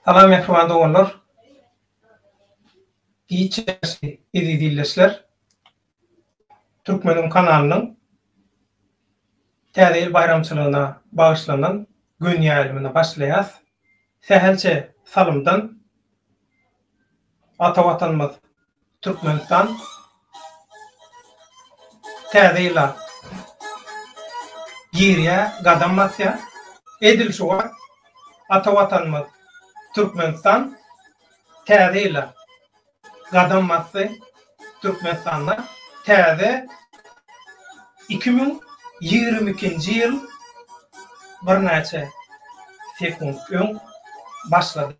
Salam mähriban doganlar. Giç ýaşly eziz ildeşler. Türkmeniň kanalynyň Täze ýyl baýramçylygyna bagyşlanan göni ýaýlymyna başlaýas. Sähelçe salymdan Ata Watanymyz Türkmenistan Täze ýyla girýär, gadam basýar. Edil şu wagt ata Watanymyz Türkmenistan Täze ýyla gadam basdy. Türkmenistanda täze 2022-nji ýyl birnäçe sekunt öň başlady.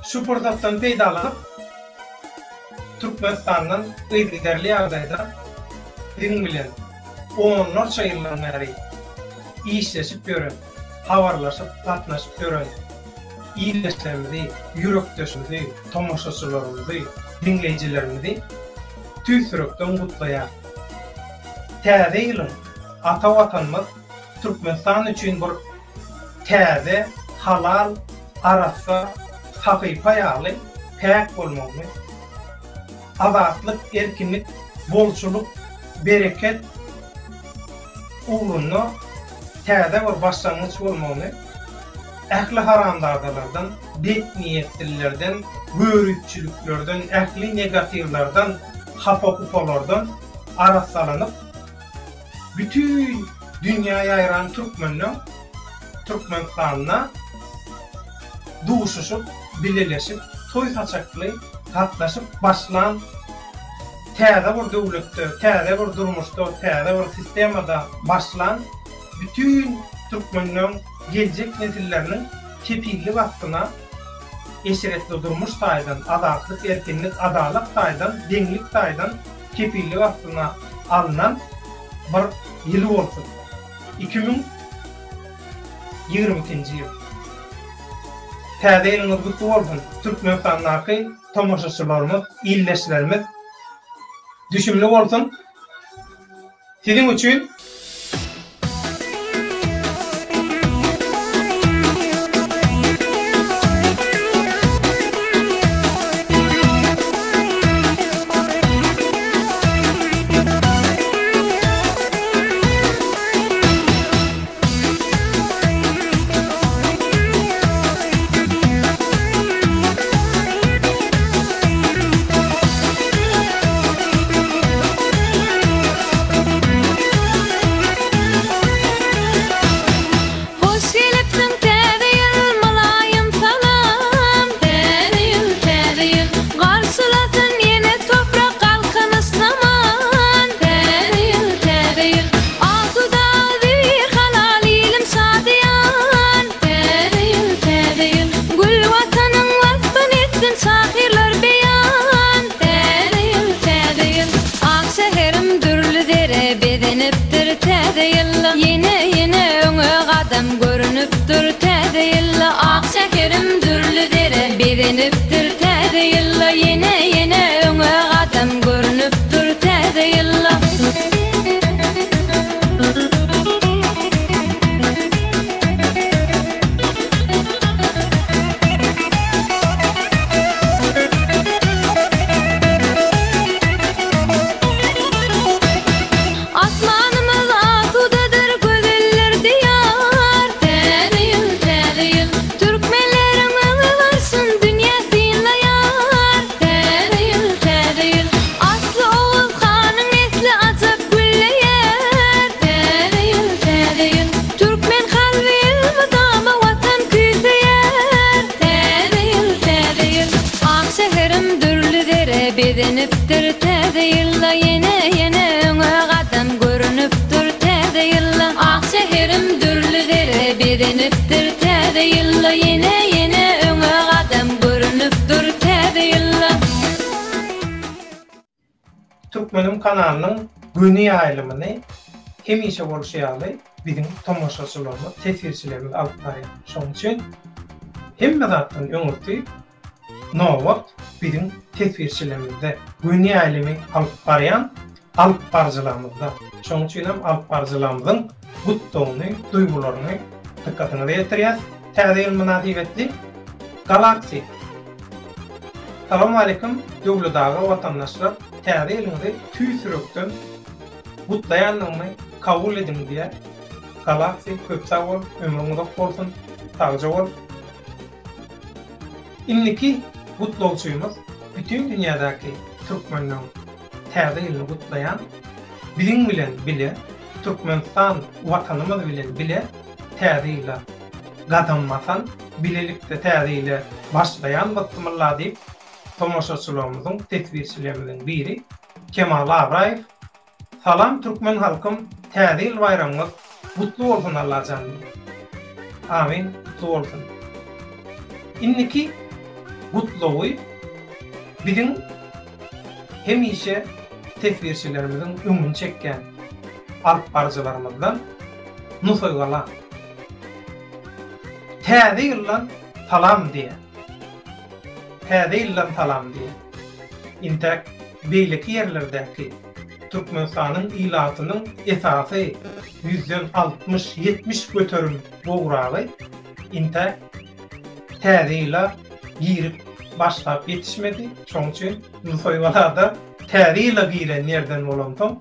Şu pursatdan peýdalanyp, Türkmenistandan yzygiderli ýagdaýda biziň bilen onlarça ýyldan bäri işleşip ýören, habarlaşyp, gatnaşyp ýören ildeşlerimizi, ýürekdeşimizi, tomaşaçylarymyzy, diňleýjilerimizi tüýs ýürekden gutlaýarys. Täze ýylyň ata Watanymyz Türkmenistan üçin bir täze. halal, arassa sahypa ýaly päk bolmagyny, azatlyk, erkinlik, bolçulyk, bereket ugrunda täze bir başlangyç bolmagyny, ähli haramzadalardan, betniýetlilerden, göripçiliklerden, ähli negatiwlardan, hapa-hupalardan arassalanyp, bütin dünýä ýaýran türkmenleň Türkmenistanda duşuşyp, bileleşip, toý saçakly gatnaşyp başlan täze bir döwletde, täze bir durmuşda, täze bir sistemada başlan bütin türkmenleň geljek nesilleriniň kepillik astyna eşretli durmuş taýdan, azatlyk, erkinlik, adalat taýdan, deňlik taýdan kepillik astyna alnan bir ýyly bolsun. 2022-nji ýyl. Täze ýylyňyz gutly bolsun, Türkmenistandaky tomaşaçylarymyz, ildeşlerimiz düşümli bolsun. Siziň üçin Hoş gelipsiň täze ýyl mylaýym salam Täze ýyl täze ýyl garşylasyn ýene toprak galkynyş zaman Täze ýyl täze ýyl asuda agzybir halal ilim şadyýan Täze ýyl täze ýyl gül watanyň waspyn etsin şahyrlar beýan Täze ýyl täze ýyl ak şäherim dürli zere bezenipdir Täze ýylda ýene ýene öňe gadam görünip dur Täze ýylda ak şäherim dürli zere bezenipdir Täze ýylda ýene ýene öňe gadam görünip dur Täze ýylda. Asmanymyz asudadyr, gözeldir Diýar. Täze ýyl, täze ýyl, türkmenleriň öňe barşyn dünýä synlaýar. Täze ýyl, täze ýyl, asly Oguz hanyň nesli ajap gülleýär. Täze ýyl, täze ýyl, türkmen kalby elmydama Watan küýseýär. Täze ýyl, täze ýyl, ak şäherim dürli zere bezenipdir. Täze ýylda ýene, ýene öňe gadam görünip dur. Täze ýylda ak şäherim dürli zere bezenipdir. Täze ýylda ýene, ýene öňe gadam görünip dur. Täze ýylda. Türkmenim kanalynyň göni ýaýlymyny hemişe bolşy ýaly biziň tomaşaçylarymyz, teswirçilerimiz alyp barýar. Şonuň üçin hemme zatdan öňürti nobat biziň teswirçilerimizde, göni ýaýlymy alyp barýan alyp baryjylarymyzda. Şonuň üçin hem alyp baryjylarymyzyň gutlagyny, duýgularyny dykgatyňyza ýetirýäs. Täze ýyl mynasybetli Galaxy Salowmaleýkim Döwlet aga watandaşlar täze ýylyňyzy tüýs ýürekden gutlaýandygymy kabul ediň diýýär Galaxy köp sag bol ömrüň uzak bolsun sagja bol Indiki gutlagçymyz bütin dünýädäki türkmenleň täze ýylyny gutlaýan biziň bilen bile Türkmenistan watanymyz bilen bile täze ýyla gadam basan, bilelikde täze ýyla başlaýan bysmylla diýip, tomaşaçylarymyzyň, teswirçilerimiziň biri Kemal Abraýew Salam türkmen halkym täze ýyl baýramyňyz gutly bolsun Allajan diýýär. Amin gutly bolsun. Indiki gutlagy biziň hemişe teswirçilerimiziň öňüni çekýän alyp baryjylarymyzdan Nusaýgala Täze ýyldan salam diýýär. Täze ýyldan salam diýýär. Intäk beýleki ýerlerdäki Türkmenistanyň ilatynyň esasy ýüzden 60, 70 göterim gowragy intäk. Täze ýyla girip başlap ýetişmedi. Şonuň üçin Nusaý balada Täze ýyla giren ýerden bolansoň,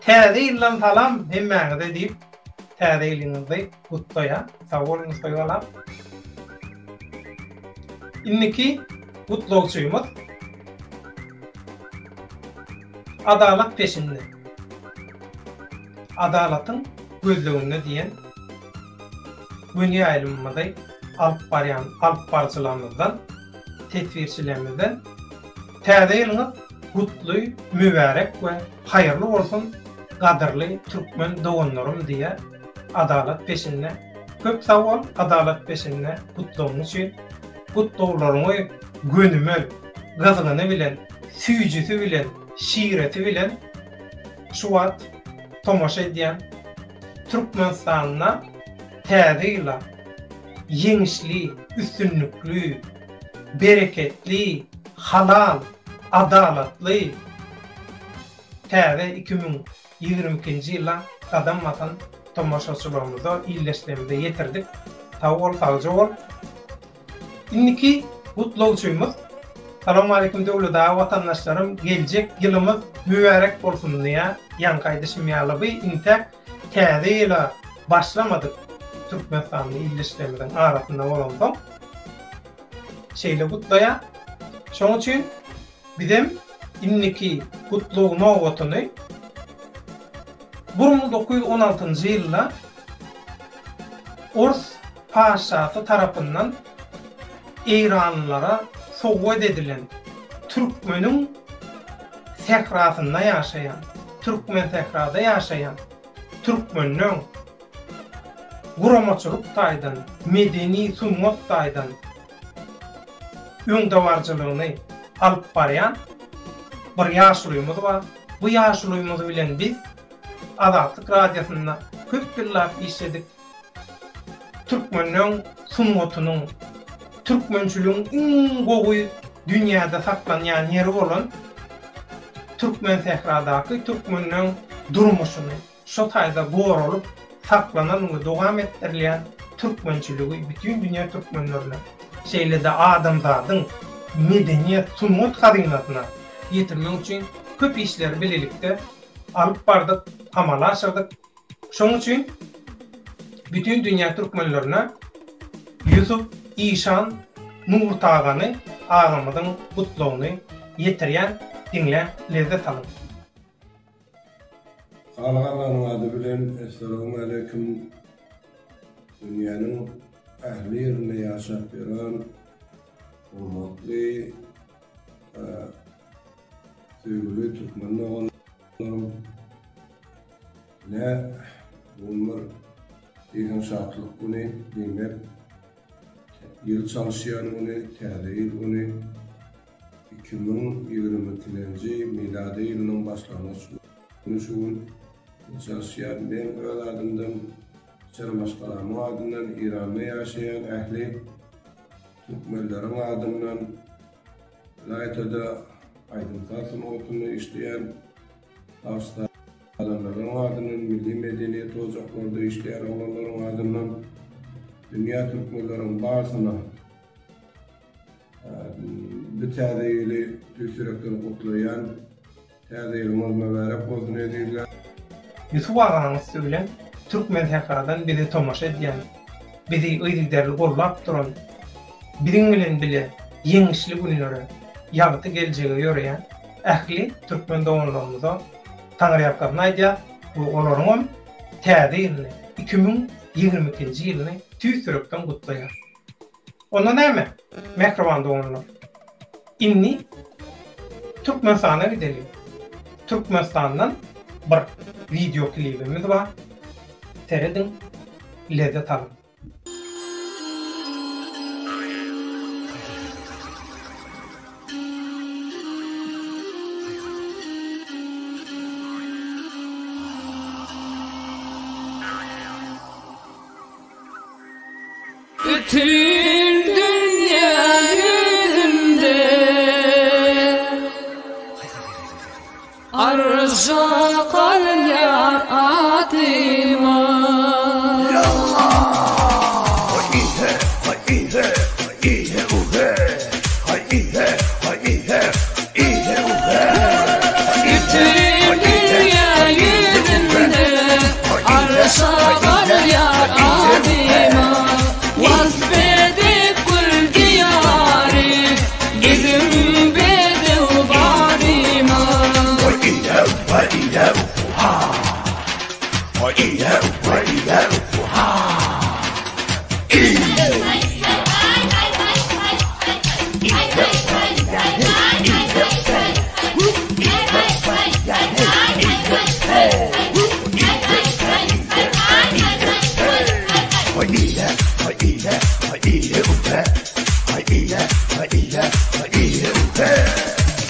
Täze ýyldan salam hemmäňize diýip, Täze ýylyňyzy gutlaýar. Sag bol Nusaý balam. Indiki gutlagçymyz Adalat peşinde. Adalatyň gözleginde diýen göni ýaýlymymyzy alyp barýan alyp baryjylarymyzdan, teswirçilerimizden Täze ýylyňyz gutly, mübärek we haýyrly bolsun gadyrly türkmen doganlarym diýýär Adalat peşinde. Köp sag bol Adalat peşinde gutlagyň üçin. Gutlaglaryňy gönümel, gyzgyny bilen, süýjüsi bilen, şiresi bilen şu wagt tomaşa edýän Türkmenistanda Täze ýyla ýeňişli, üstünlikli, bereketli, halal, adalatly täze 2022-nji ýyla gadam basan tomaşaçylarymyza, ildeşlerimize ýetirdik. Sag bol, sagja bol. Indiki gutlagçymyz Salowmaleýkim Döwlet aga watandaşlarym geljek ýylymyz mübärek bolsun diýýär. Ýaňky aýdyşym ýaly by intäk täze ýyla başlamadyk Türkmenistanly ildeşlerimiziň arasynda bolansoň şeýle gutlaýar. Şoň üçin bizem indiki gutlag nobatyny 1916-njy ýylda ors patyşasy tarapyndan eýranlylara sowgat edilen türkmeniň sährasynda ýaşaýan, Türkmensährada ýaşaýan türkmenleň guramaçylyk taýdan, medeni, sungat taýdan öňdebaryjylygyny alyp barýan bir ýaşulymyz bar. Bu ýaşulymyz bilen biz Azatlyk Radiosynda köp ýyllap işledik. Türkmenleň sungatynyň, türkmençiligiň iň gowy dünýäde saklanýan ýeri bolan Türkmensähradaky türkmenleň durmuşyny, şo taýda goralyp saklanan we dowam etdirilýän türkmençiligi bütin dünýä türkmenlerine, şeýle-de adamzadyň medeniýet, sungat hazynasyna ýetirmek üçin köp işleri bilelikde alyp bardyk, amala aşyrdyk. Şonuň üçin bütin dünýä türkmenlerine Ýusup işan Nurtagany agamyzyň gutlagyny ýetirýän diňläň lezzet alyň. Halyk Allanyň ady bilen Essalawmaleýkim dünýäniň ähli ýerinde ýaşap ýören hormatly söýgüli türkmen doganlarym. Ine, bu gün bir diýseň şatlyk güni, diýmek, ýyl çalyşýan güni, Täze ýyl güni, 2022-nji milady ýylynyň başlangyç güni şu gün ýyl çalyşýar. Men öz adymdan, içeri maşgalamyň adyndan, Eýranda ýaşaýan ähli türkmenleriň adyndan, ylaýta-da aýdym-saz sungatynda işleýän Bagşy-sazandalaryň adyndan, milli medeniýet ojaklarynda işleýän oglanlaryň adyndan dünýä türkmenleriň barysyna bu täze ýyly tüýs ýürekden gutlaýan. Täze ýylyňyz mübärek bolsun ezizler! Ýusup aganyň üsti bilen Türkmensähradan bize tomaşa edýän, bizi yzygiderli gollap duran, biziň bilen bile ýeňişli günlere, ýagty geljege ýöreýän ähli türkmen doganlarymyza taňryýalkasyn aýdýar we olaryňam täze ýylyny, 2022-nji ýylyny tüýs ýürekden gutlaýar. Onda näme, mähriban doganlar, indi Türkmenistana gideliň. Türkmenistandan bir wideo klibimiz bar. Serediň, lezzet alyň. Bütin dünýä ýüzünde Arşa galýar adymyz.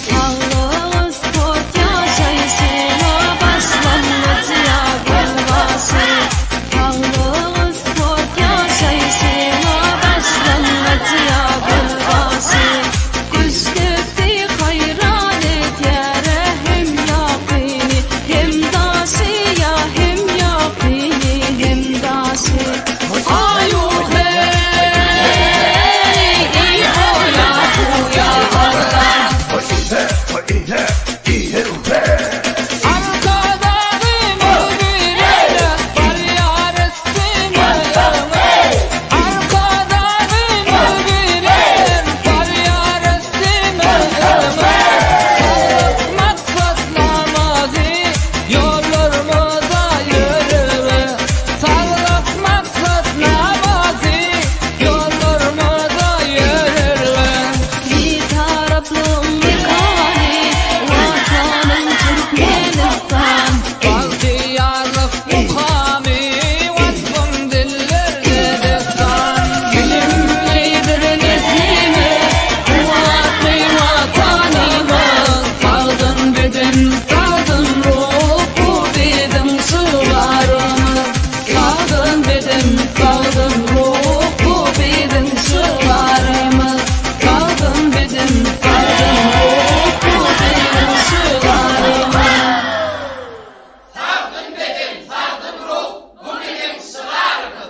Saglyk, sport ýaşaýşyňa başlangyç ýa gözbaşy. Saglyk, sport ýaşaýşyňa başlangyç ýa gözbaşy. Küştdepdi haýran edýär-ä hem ýakyny, hem daşy ýa hem ýakyny, hem daşy. Aý-u-heý, i-ho-ýa-hu-ýa Allah. Arkadagymyz birele barýarys diňe öňe. Arkadagymyz birele barýarys diňe öňe. Saglyk maksatnamasy ýollarymyza ýörelge. Saglyk maksatnamasy ýollarymyza ýörelge. Bitaraplygyň mekany, Watanym Türkmenistan. Bagtyýarlyk mukamy, waspyň dillerde dessan. Bilimlidir neslimiz, kuwwatly Watanymyz. Sagdyn beden, sagdyn ruh, bu biziň şygarymyz. Sagdyn beden, sagdyn ruh, bu biziň şygarymyz. Sagdyn beden, sagdyn ruh, bu biziň şygarymyz.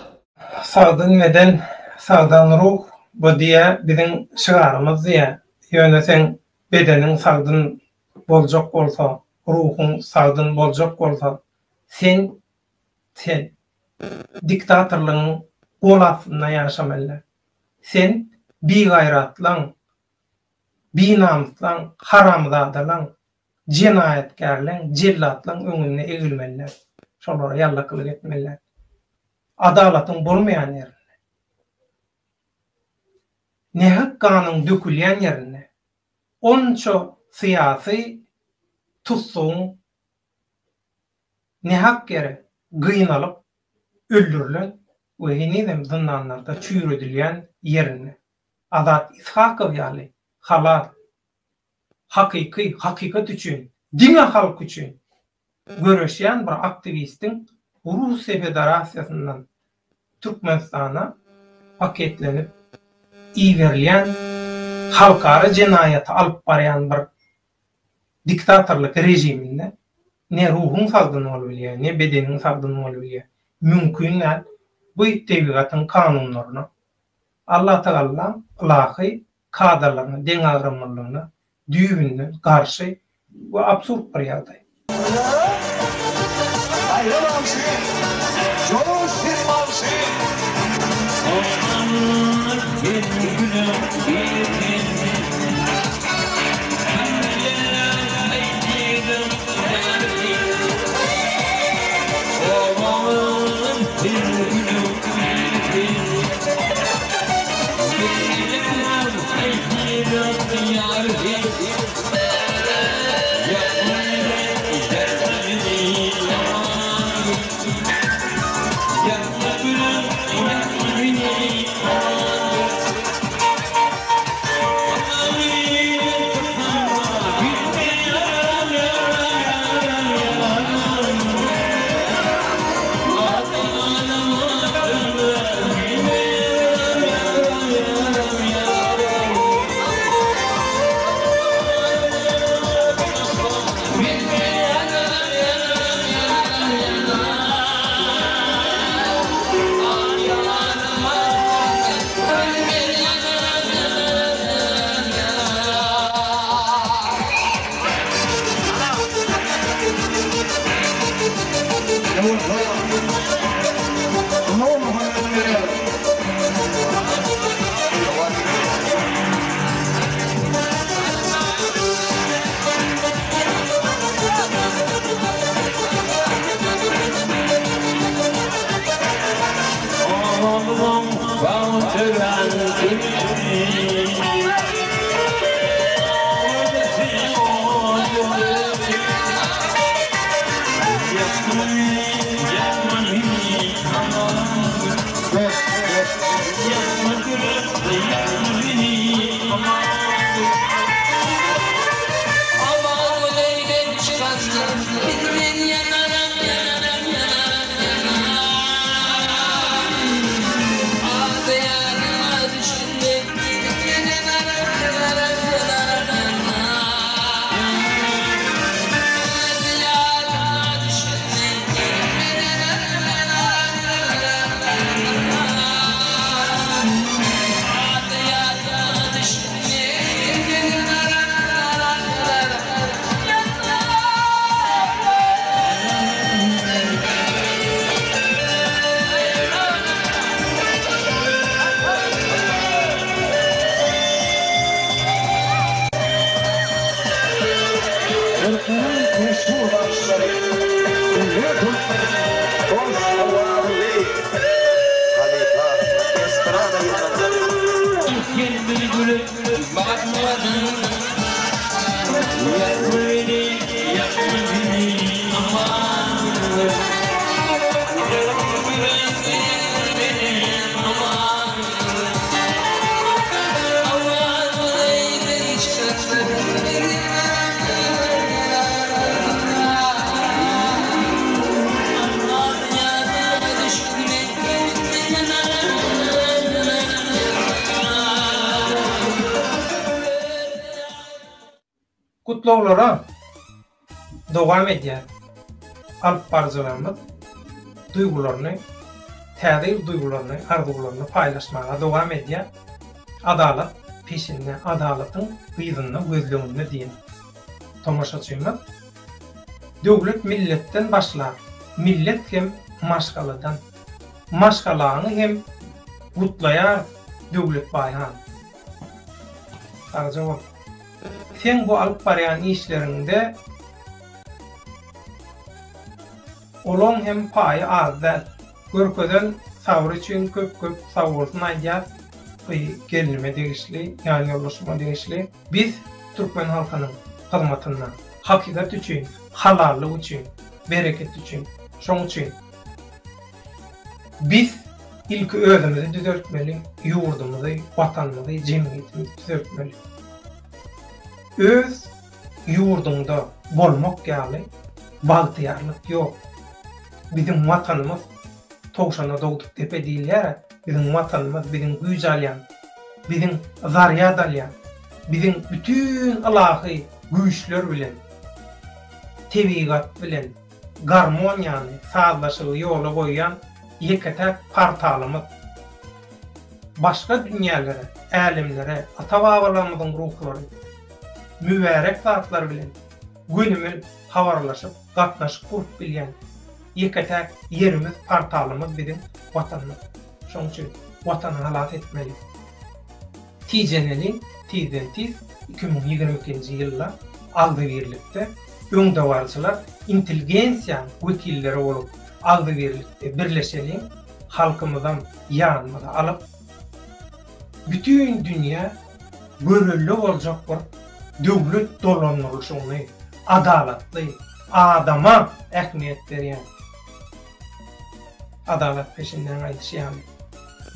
Sagdyn beden, sagdan ruh, bu diýýä biziň şygarymyz diýýä. Ýöne seň bedeniň sagdyn boljak bolsa, ruhuň sagdyn boljak bolsa, sen sen diktatorlygyň gol astynda ýaşamaly. Sen bigaýratlaň, binamyslaň, haramzadalaň, jenaýatkärleň, jellatlaň öňünde egilmeli däl. Şolara ýallakylyk etmeli däl. Adalatyň bolmaýan ýerinde, nähak ganyň dökülýän ýerinde onça syýasy tussagyň nähak ýere gynalyp öldürilen we henizem zyndanlarda çüýredilýän ýerinde Azat Ishakow ýaly halal, hakyky, hakykat üçin, diňe halk üçin göreşýän bir aktiwistiň Russiýa Federasiýasyndan Türkmenistana paketlenip iberilýän halkara jenaýaty alyp barýan bir diktatorlyk režiminde ne ruhuň sagdyn bolubilýär, ne bedeniň sagdyn bolubilýär. Mümkin däl. Bu tebigatyň kanunlaryna, Allatagallaň ylahy kadalaryna, deňagramlylygyna düýbünden garşy we absurd bir ýagdaý. Gaýra bagşy, joş sen bagşy. Gel bir gülüp bakmadyn Ýakma meni, ýakma meni, aman gülüm Ýakma meni, aman gülüm Gutlaglara dowam edýär. Alyp baryjylarymyz duýgularyny, täze ýyl duýgularyny, arzuwlaryny paýlaşmaga dowam edýär. Adalat peşinde, adalatyň yzynda, gözleginde diýen tomaşaçymyz Döwlet milletden başlar, millet hem maşgaladan. Maşgalaňy hem gutlaýarys Döwletbaý han. Sagja bol. Seň bu alyp barýan işleriňde olaň hem paýy az däl. Görkezen sabry üçin köp köp sagbolsun aýdýas. Bu gelnime degişli, ýan ýoldaşyma degişli. Biz türkmen halkynyň hyzmatynda. Hakykat üçin, halallyk üçin, bereket üçin. Şoň üçin biz ilki özümizi düzeltmeli, ýurdumyzy, watanymyzy, jemgyýetimizi düzeltmeli. Öz ýurduňda bolmak ýaly bagtyýarlyk ýok. Biziň Watanymyz towşana dogduk depe diýilýär-ä, biziň Watanymyz biziň güýç alýan, biziň zarýad alýan, biziň bütin ylahy güýçler bilen, tebigat bilen garmoniýany, sazlaşygy ýola goýýan ýeke-täk portalymyz. Başga dünýälere, älemlere ata-babalarymyzyň ruhlary mübärek zatlar bilen gönümel habarlaşyp, gatnaşyk gurup bilýän ýeke-täk ýerimiz, portalymyz biziň Watanymyz. Şonuň üçin Watany halas etmeli. Tijeneliň, tizden-tiz 2022-nji ýylda agzybirlikde öňdebaryjylar, intelligensiýaň wekilleri bolup agzybirlikde birleşeliň, halkymyzam ýanymyza alyp, bütin dünýä görelde boljak bir döwlet dolandyrylyşyny adalatly, adama ähmiýet berýän, adalat peşinden aýdyşy ýaly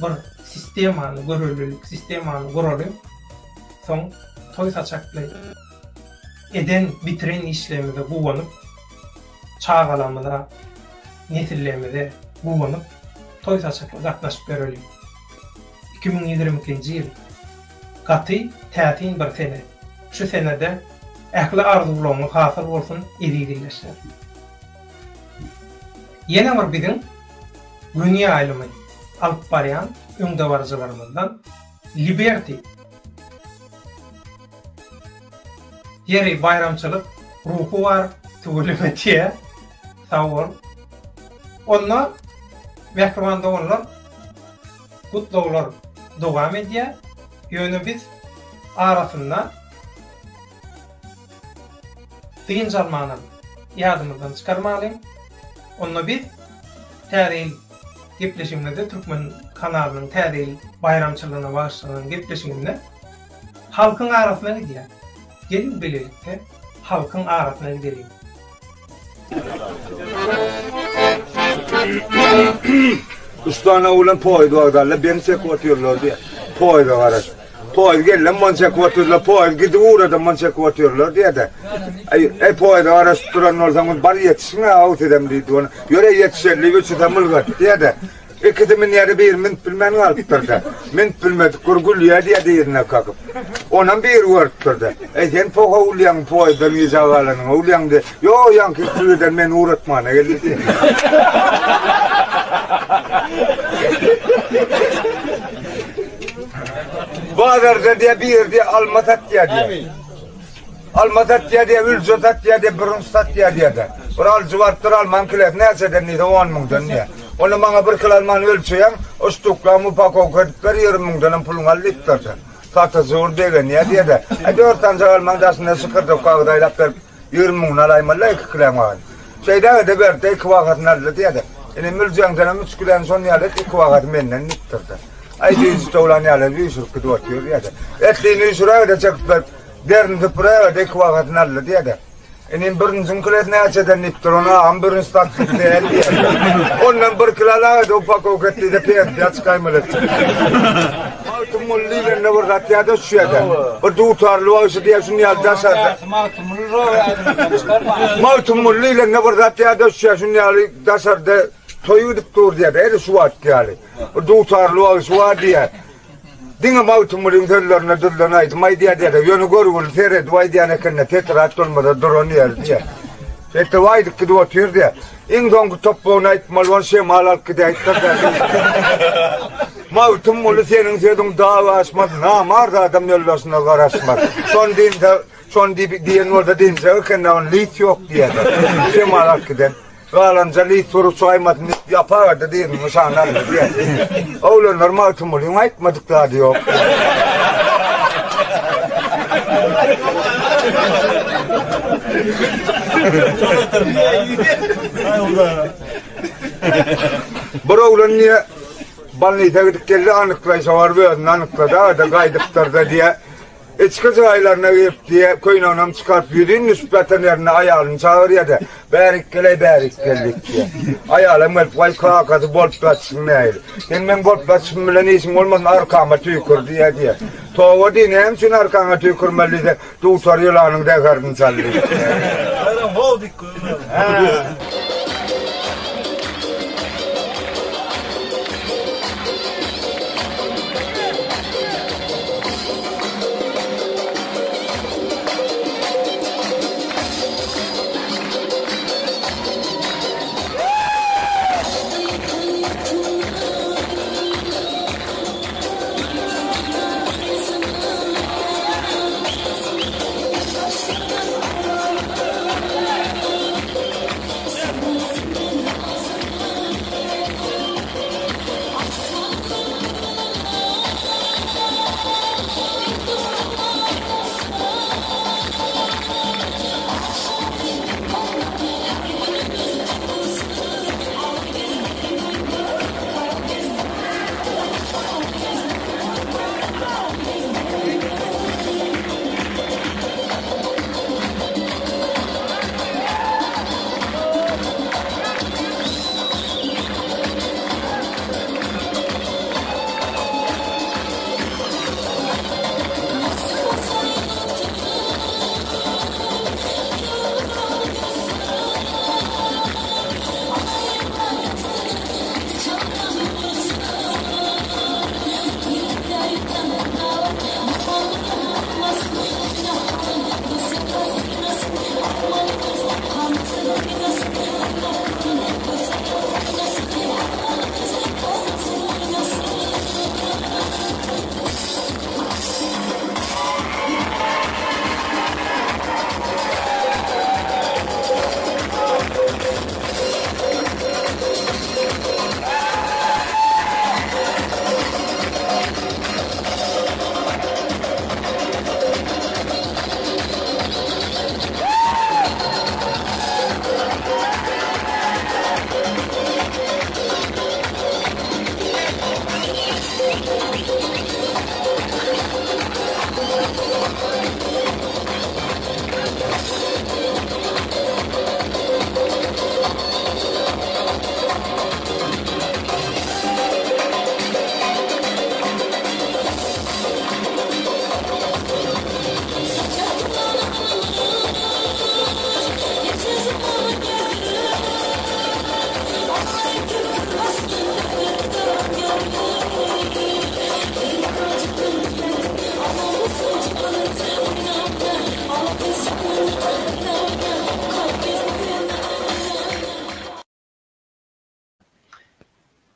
bir sistemany, görellilik sistemany guralyň, soň toý saçakly eden, bitiren işlerimize guwanyp, çagalarymyza, nesillerimize guwanyp, toý saçakly gatnaşyp ýöreliň. 2022-nji ýyl gaty täsin bir sene. Şu senede ähli arzuwlaryňyz hasyl bolsun eziz ildeşler. Ýene bir biziň göni ýaýlymy alyp barýan öňdebaryjylarymyzdan Liberty Ýeri baýramçylyk ruhy bar tüweleme diýýär. Sag bol. Onda mähriban doganlar gutlaglar dowam edýär. Ýöne biz arasynda dynç almanam ýadymyzdan çykarmalyň. Onda biz Täze ýyl gepleşigimizde Türkmen kanalynyň Täze ýyl baýramçylygyna bagyşlanan gepleşiginde halkyň arasyna gidýär. Geliň bilelikde halkyň arasyna gideliň. Üç sany oglan poýuz wokzalda beni çekip otyrlar diýýär. Poýuza garaşyp. Poýuz geldi, mony çekip otyrlar, poýuz gidip ugrady, mony çekip otyrlar diýýär-de. Eý, eý poýuza garaşyp duran bolsaňyz bar ýetişiň-ä, aw sizem diýdi. Ony ýöre ýetişeli diýip üçüsem ylgady diýýär-de. Ikisi münýär-de biri münüp bilmän galypdyr-da. Münüp bilmedik bir gülýär diýýär yzyna kakyp. Onam biri görüpdir-de. Eý, sen poha gülýäň, poýuzdan gijä galanyňa gülýäň diýýär. Ýok, ýaňky ikisi meni ugratmana geldi diýýär. Bazarda diýýär, biri diýýär, alma satýar diýýär. Alma satýar diýýär, ülje satýar diýýär, bürünç satýar diýýär-de. Bir alyjy barypdyr, almaň kilosy näçeden diýse, on müňden diýýär. Onda maňa bir kilo almany ölçeýäň, o ştuklam upakowka edip ber, 20 müňdenem puluňy al diýipdir-de. Satyjy bir begenýär diýýär-de. Aý, dört sanjak almaň daşynda şykyrdak kagyz aýlap berip, 20 müňüni alaýmaly-la iki kiläň bagyny. Şeýdäge-de berdi-de, iki bahasyny aldy diýýär-de. Ine, müljäňdenem üç kiläni şon ýaly et, iki bahasy menden diýipdir-de. Aý düýnji towlan ýaly üýşürip gidip otyr diýýär-de. Etlini üýşüräge-de çekip berip, derini süpüräge-de iki wagatyny aldy diýýär-de. Inim bürünjiň kilesi näçeden diýipdir, ony agam bürünç satlyk däl diýýär. Ondan bir kilo alaga-da upakowka et diýde pensiýa çykaýmaly etjek. Magtymguly diýlende bir zat ýa-da şu ýerde. Bir dutarly bagşy diýýär, şuny ýaly daşarda. Magtymguly diýlende bir zat ýa-da şu ýerde, şuny ýaly daşarda toý gidip dur diýýär, edil şu wagt ýaly. Bir dutarly bagşy bar diýýär. Diňe Magtymgulyň sözlerine düzülen aýdym aýdýar diýýär. Ýöne görgüli seredip aýdýan ekende tetrat bolmasa duran ýeri diýýär. Şeýdip aýdyp gidip otyr diýýär. Iň soňky topbagyny aýtmaly bolan şemal alyp gidäýipdir diýýär. Magtymguly seniň sözüň dag aşmaz, namart adam ýoldaşyna garaşmaz. Şony diýinse, şony diýen bolsa diýinjek eken, ony lis ýok diýýär. Şemal alyp giden. Galanja lis urup çykaýmasyn diýip ýapaberdi diýdim, nyşana aldy diýýär. Oglanlar Magtymgulyň aýtmadyk zady ýok. Bir oglan diýe bolnisa gidip geldi, anyklaýşa baryp özüni anyklady, da gaýdypdyr-da diýe. Içki jaýlaryna girip diýe, köýneginem çykaryp, ýüzin düşüp ýatan ýerinde aýalyny çagyrýa-da, Bärik gel-eý, bärik gel diýip diýe. Aýalam gelip, Waý, kakasy, bolup ýatyşyň nähili? Sen meň bolup ýatyşym bilen işiň bolmasyn, arkama tüýkür diýýä diýe. Toba diý, näme üçin arkaňa tüýkürmeli diýse, dutar ýylanyň zäherini çaldy diýip.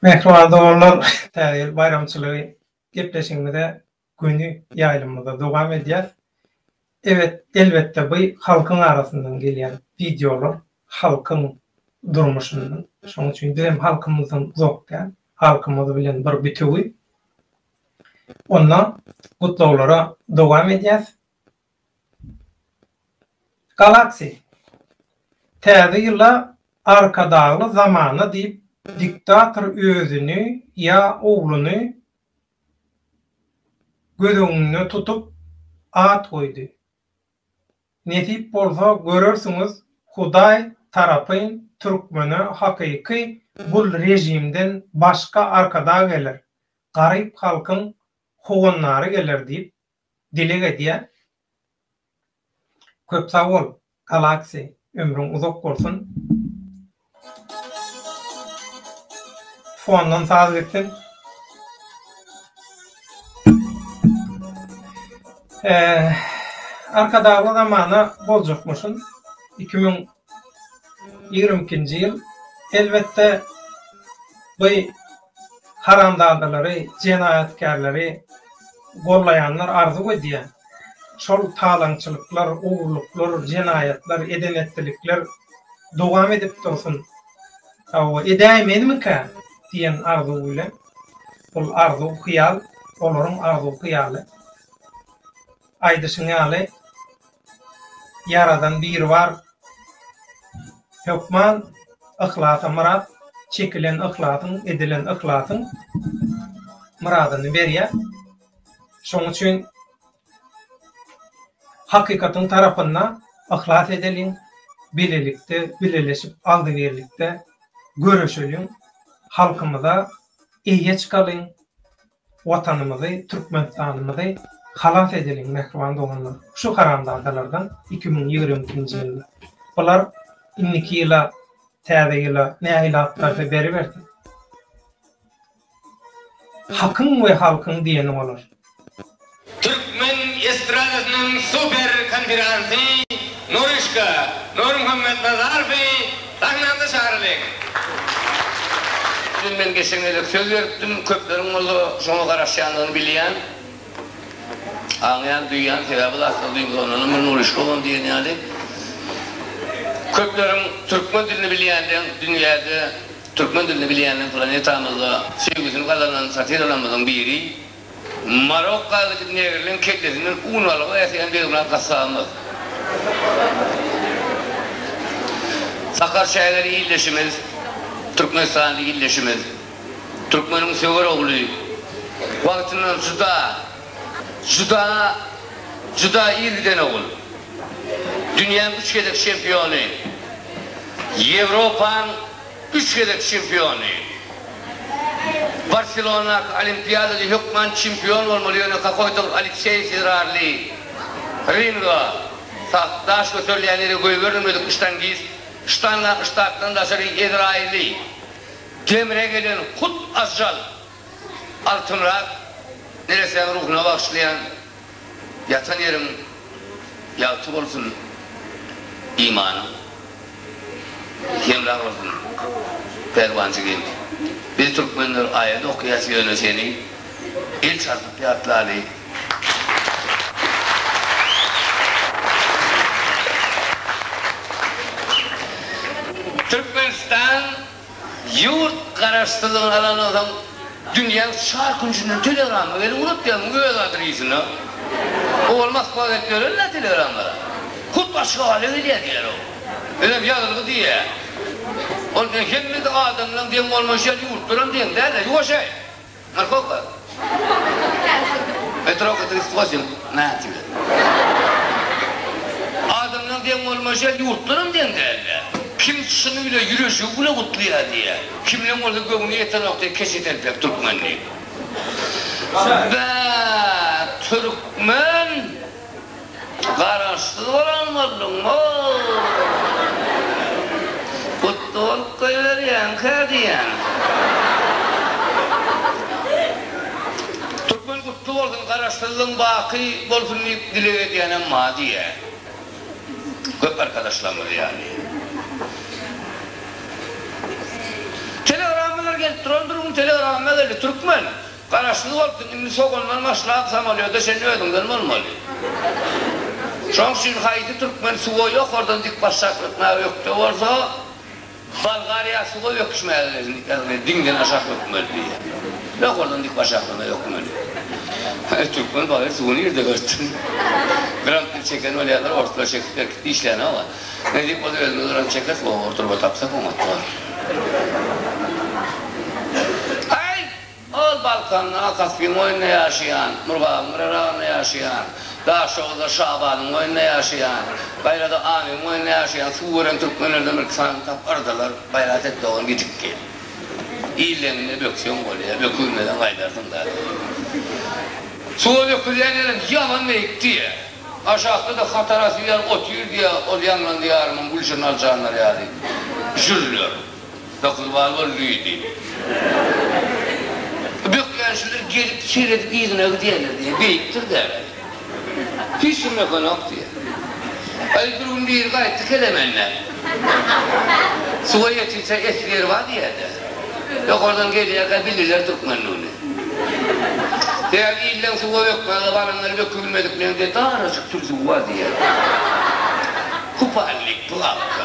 Mähriban doganlar, Täze ýyl baýramçylygy gepleşigimize göni ýaýlymymyza dowam edýäs. Evet, elbetde bu halkyň arasyndan gelýän wideolar, halkyň durmuşyndan. Şonuň üçin biz hem halkymyzdan uzak däl, halkymyz bilen bir bitewi. Onda gutlaglara dowam edýäs. Galaxy, Täze ýyla Arkadagly zamana diýip diktator özüni ýa ogluny. göz öňünde tutup at goýdy. Nesip bolsa görersiňiz Hudaý tarapyn türkmene hakyky bul rejimden başga arkadag geler, garyp halkyň howandary geler diýip dileg edýän. Köp sag bol Galaxy ömrüň uzak bolsun. Fondan saz gitsin. Arkadagly zamana boljakmyşyn 2022-nji ýyl. Elbetde bu haramzadalary, jenaýatkärleri gollaýanlar arzuw edýär. Şol talaňçylyklar, ogurlyklar, jenaýatlar, eden-etdilikler dowam edip dursun. Hawa, edäýmezmikä diýen arzuw bilen, bul arzuw, hyýal, olaryň arzuw-hyýaly. Aýdyşyň ýaly, Ýaradan Biribar hökman yhlasa myrat, çekilen yhlasyň, edilen yhlasyň myradyny berýär. Şonuň üçin hakykatyň tarapynda yhlas edeliň, bilelikde, bileleşip, agzybirlikde göreşeliň, halkymyza eýe çykalyň, Watanymyzy, Türkmenistanymyzy halas edeliň mähriban doganlar, şu haramzadalardan 2022-nji ýylda. Bular indiki ýyla, täze ýyla nähili at berse beribersin. Hakyň we halkyň diýeni bolar. Türkmen estradasynyň super konferansy Nuryşka, Nurmuhammet Nazarowy sahnamyza çagyralyň. Dün men geçen gezek söz beripdim, köpleriň bolsa şoňa garaşýandygyny bilýän, aňýan, duýýan, sebäbi zatlar duýmasa ondanam bir Nuryşka bolan diýen ýaly. Köpleriň türkmen dilini bilýänleň dünýäde türkmen dilini bilýänleň planetamyzda söýgüsini gazanan satiralarymyzyň biri. Marokkaly negrleň kellesinden un alyp äseýän Begmyrat gassabymyz. Sakarçägeli ildeşimiz, Türkmenistanly ildeşimiz, türkmeniň söwer ogly, wagtyndan juda, juda, juda ir giden ogul. Dünýäň üç gezek çempiony, Ýewropaň Üç gezek çempiony. Barselonadaky Olimpiadada hökman çempion bolmaly ýöne kakoýto Alekseý zerarly ringa sag daş göterilýän ýere goýberilmedik ştangist ştanga ştatdan daşary Ezraýyly demre gelen hut ajal Altymyrat neressäň ruhuna bagyşlaýan Ýatan ýeriň ýagty bolsun imanyň hemra bolsun Pälwan jigim. Biz türkmenler aýat okýas ýöne seni el çarpyp ýatlaly. Türkmenistan Ýurt garaşsyzlygyny alandan soň dünýäň çar künjünden telegramma gelip ugrapdy ýa muň öz adresine. Owal Moskwa gelip ýörenler telegrammalar. Hut Aşgabada gelýär diýýär-ow. Özem ýazylgy diýýär. Ol hemme adamlaň deň bolmaýşy ýaly ýurtlaram deň däl-ä. Ýuwaş-aý! Markowka. Metrowka 38, na tebe. Adamlaň deň bolmaýşy ýaly ýurtlaram deň däl-dä. Kim çyny bile ýüreşigi bile gutlaýar diýýä. Kimleň bolsa göwni ýetenok diýýä keçe telpek türkmen diýip. Bä türkmen! Garaşsyz bolan bolduň-ow. Gutly bolup goýberýäňkä diýýän. Türkmen gutly bolsun, garaşsyzlygyň baky bolsun diýip dileg edýänem bar diýýär. Köp arkadaşlarymyz ýaly. Telegrammalar gelip durandyr, bu gün telegramma geldi. Türkmen! Garaşsyz bolsun, indi sogandan başlap samolýoda çenli özüňden bolmaly. Şoň üçin haýsy türkmen suwa ýokardan dik başaklatmaga ökde bolsa, Bolgariýa suwa böküşmäge gelsin, ýagny diňden aşak bökmeli diýýär. Ýokardan dik başaklama bökmeli. Türkmen bagyr suwy nirde görsün? Grant bir çeken bolýarlar, orslar çekip berkitdi işlänok-a. Nesip bolsa özümiz grant çekeris, gowy bir turba tapsak oňat bolar. Aý! Ol Balkan. Balkanda Kaspiň boýunda ýaşaýan, Murgabyň gyraragynda ýaşaýan, Daşoguzda Şabadyň boýunda ýaşaýan, gaýrada Amyň boýunda ýaşaýan suw gören türkmenlerden birki sanyny tap yrdylar, gaýrat et dogan gidip gel. Illeňinde bökseň bolýar, bökülmeden gaýdarsyň da. Suwa bökülýän ýerem ýaman beýik diýýär. Aşakda-da hatara süýän otyr diýýär, ol ýaňlan diýarymyň gülşirin aljanlary ýaly jürler. Dokuz bal boldy diýdi. Bökýänçiler gelip seredip yzyna gidýärler diýýär. Beýikdir-dä. Hiç kim bökenok diýýär. Aý bir gün biri gaýtdy kelemende. Suwa ýetinçä esli ýeri bar diýýär-de. Ýokardan gelýärkä bildiler türkmenligini. Sebäbi illeň suwa bökmäge baranlary bökübilmediklerinde darajyk türsügi bar diýýär. Kupalnik, plawka.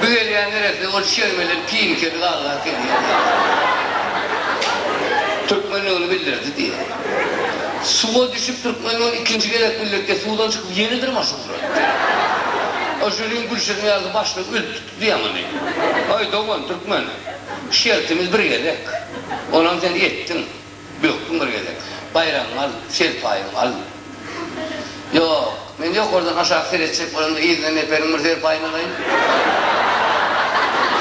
Bu gelýän neresse ol şermelen pinkeli gallap gelýär diýýär. Türkmenligini bildirdi diýýär. Suwa düşüp türkmenligini ikinji gezek bildirdi, suwdan çykyp ýene dyrmaşyp ugrady. O žüriň Gülşirin ýaly başlygy ölüp tutdy diýýär muny. Aý dogan türkmen, şertimiz bir gezek. Onam sen etdiň. Bökdüň bir gezek. Baýragyňy al, serpaýyňy al. Ýok, men ýokardan aşak seretjek bolamda yzyndan neperiň bir serpaýyny alaýyn.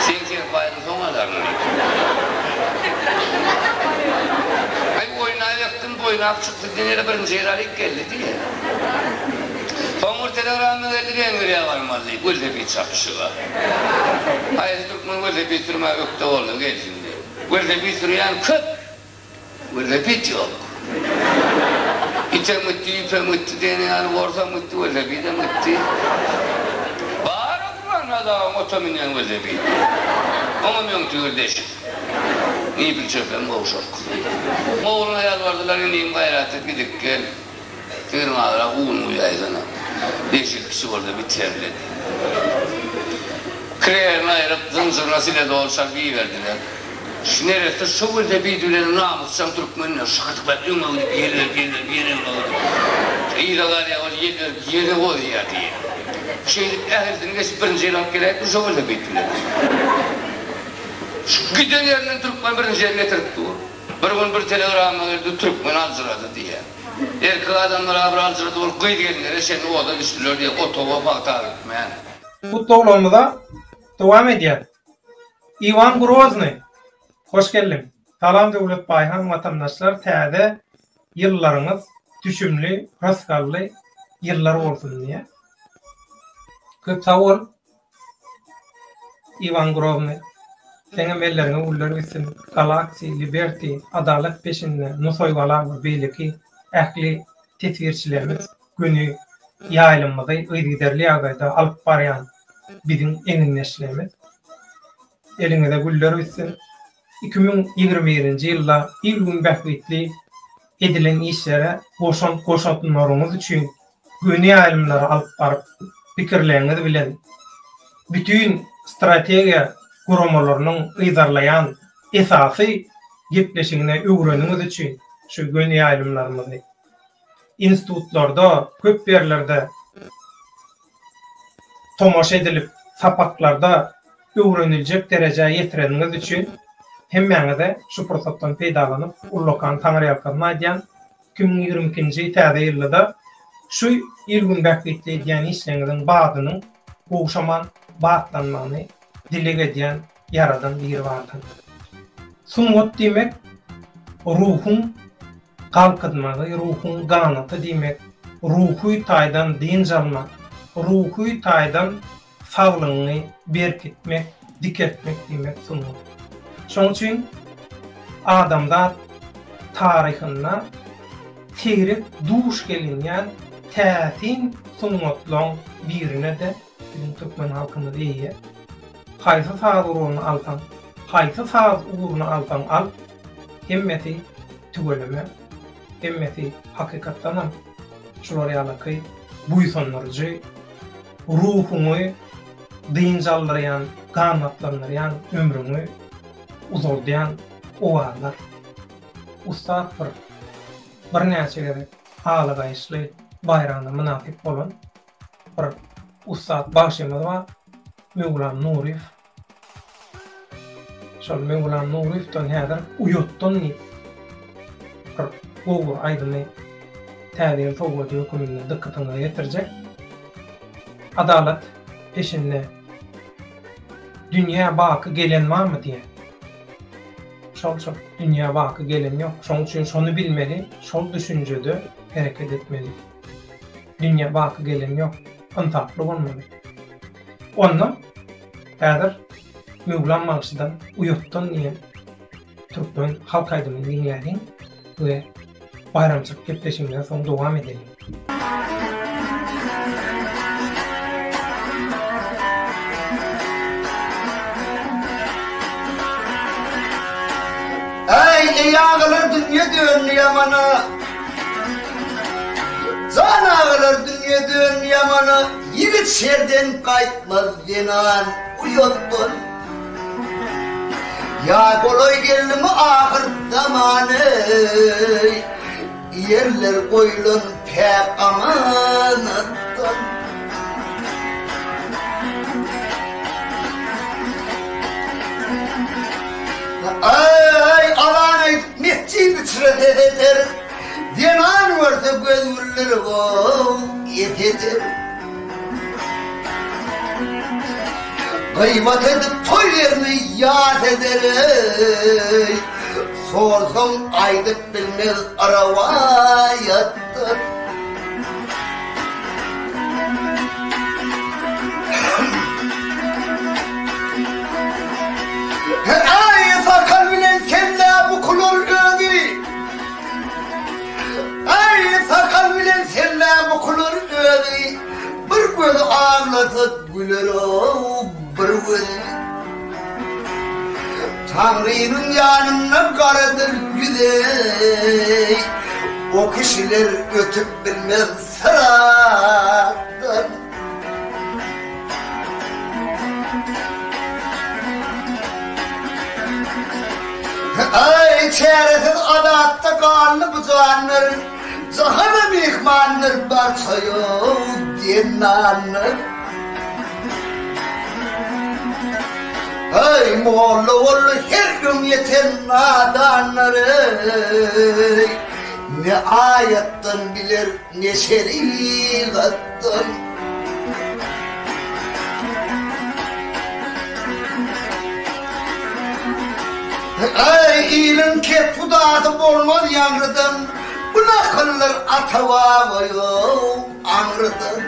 Seň serpaýyňy soň alaryn diýip. Aý, oýnaýakdym, boýnap çykdy, diňe birinji ýeri alyp geldi diýýär. Soň bir telegramma geldi, Wengriýa barmaly diýip, welosiped çapyşyga. Haýsy türkmen welosiped sürmäge ökde bolsa gelsin diýip. Welosiped sürýän köp. Welosiped ýok. Item gitdi, ýüpem gitdi diýen ýaly, orsam gitdi, welosipedem gitdi. Bar-a Gurbannazaryň ota münýän welosipedi. Oňam öň tigir deşik. Nipil çöpem gowşak. Ogluna ýalbardylar, inim gaýrat et, gidip gel. Tigiriň azrak un guýaýsana. Deşik kiçi bolsa biterli. Kireýini aýryp, zynjyryna siledol çalyp iberdiler. Şu neresse şu günde bir düwlenen namysjaň türkmen şykydyklap öňe gidip ýel berip ýel berip ýene öňe gidip yza galýar ol ýel berip ýene bozýar diýýär. Şeýdip ählisini geçip birinji ýeri alyp geläýipdir şo günde bir düwlenen. Şu giden ýerinden türkmen birinji ýeri getirip dur. Bir gün bir telegramma geldi türkmen aljyrady diýýär. Erkek adamlar-a bir aljyrady bolup gyz gelinlere çenli oda düşdüler diýýär otawa pagta gitmän. Gutlaglarymyza dowam edýäs. Iwan Grozny, hoş geldiň. Salam Döwlet Baýhan watandaşlar täze ýyllaryňyz düşümli rysgally ýyllar bolsun diýýär. Köp sag bol Iwan Grozny. Seňem elleriňe güller bitsin. Galaxy, Liberty, Adalat peşinde, Nusaýgala we beýleki ähli teswirçilerimiz göni ýaýlymymyzy yzygiderli ýagdaýda alyp barýan biziň egindeşlerimiz. Eliňize güller bitsin. 2021-nji ýylda il-gün bähbitli edilen işlere goşant goşanlaryňyz üçin göni ýaýlymlary alyp baryp, pikirleriňiz bilen bütin strategiýa guramalarynyň yzarlaýan esasy gepleşigine öwreniňiz üçin şu göni ýaýlymlarymyzy institutlarda, köp ýerlerde tomaşa edilip, sapaklarda öwreniljek derejä ýetireniňiz üçin hemmäňize şu pursatdan peýdalanyp ullakan taňryýalkasyn aýdýan. 2022-nji täze ýylda-da şu il-gün bähbitli edýän işleriňiziň badynyň gowşaman batlanmagyny dileg edýän Ýaradan Biribardan. Sungat diýmek ruhuň galkynmagy, ruhuň ganaty diýmek, ruhy taýdan dynç almak, ruhy taýdan saglygyňy berkitmek, dikeltmek diýmek sungat. Şonuň üçin adamzat taryhynda seýrek duş gelinýän täsin sungatlaryň birine-de biziň türkmen halkymyz eýe. Haýsy saz ugruny alsaň, haýsy saz ugruny alsaň al, hemmesi tüweleme, hemmesi hakykatdanam şular ýalaky buýsandyryjy, ruhuňy dynç aldyrýan, ganatlandyrýan, ömrüňi uzaldýan owazlar. Ussat bir birnäçe gezek haly gaýyşly baýragyna mynasyp bolan bir ussat bagşymyz bar, Möwlam Nuryýew. Şol Möwlam Nuryýewden häzir uýatdan diýip. gowy bir aýdymy Täze ýyl sowgady höküminde dykgatyňyza ýetirjek. Adalat peşinde dünýä baky gelen barmy diýýär. Şol şol dünýä baky gelen ýok. Şoň üçin şony bilmeli, şol düşünjede hereket etmeli. Dünýä baky gelen ýok. Ynsaply bolmaly. Onda häzir Möwlam bagşydan Uýatdan diýen türkmen halk aýdymyny diňläliň we baýramçylyk gepleşigimizden soň dowam edeliň. Äý, eý agalar dünýe döndi ýamana. Jan agalar dünýe döndi ýamana. Ýigit şerden gaýtmaz zenan uýatdan. Ýa golaý geldimi ahyr zaman eý, Ýerler goýlan päk amanatdan. Aý, azan aýdyp mesjid içre ses eder, Zenan görse göz güldürip-ow, es eder. Gybat edip toý ýerini ýat eder-eý, Sorsaň aýdyp bilmez rowaýatdan. Aý, sakal bilen kellä bukular özi. Aý, sakal bilen selle bukular özi, Bir gözi aglasa güler-ow, bir gözi. Taňrynyň ýanynda garadyr ýüzi, O kişiler ötüp bilmez syratdan. Aý, çäresiz azapda galdy bu janlar, Jahana myhmandyr barça ýow dennanlar. Aý, molla boldy her öňýeten nadanlar, eý, Ne aýatdan biler, ne şerigatdan. Aý, iliň kethudasy bolmaz ýaňrydan, Bu nakyllar ata-baba ýok aňrydan.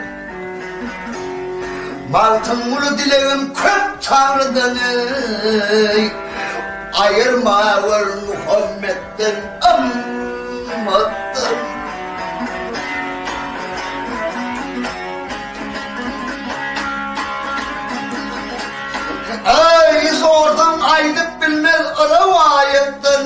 Magtymguly dilegim köp Taňrydan eý, Aýyrmawör Muhammetden, ymmatdan. Aý, sorsaň aýdyp bilmez rowaýatdan.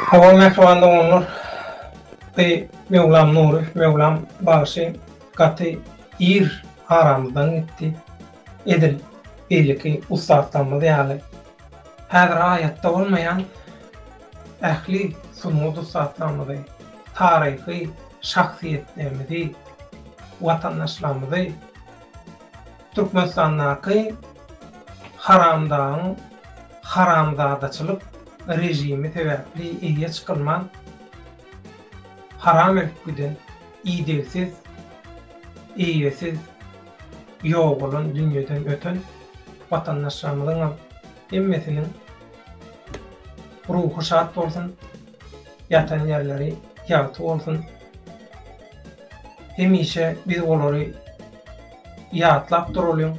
Hawa mähriban doganlar, bi Möwlam Nury, Möwlam bagşy gaty ir aramyzdan gitdi. Edil beýleki ussatlarymyz ýaly. Häzir aýatda bolmaýan ähli sungat ussatlarymyzy, taryhy şahsyýetlerimizi, watandaşlarymyzy Türkmenistandaky haramdagyň haramzadaçylyk režimi sebäpli eýe çykylman haram ölüp giden, idegsiz, eýesiz ýogalan, dünýeden öten watandaşlarymyzyňam hemmesiniň ruhy şat bolsun, ýatan ýerleri ýagty bolsun. Hemişe biz olary ýatlap duralyň,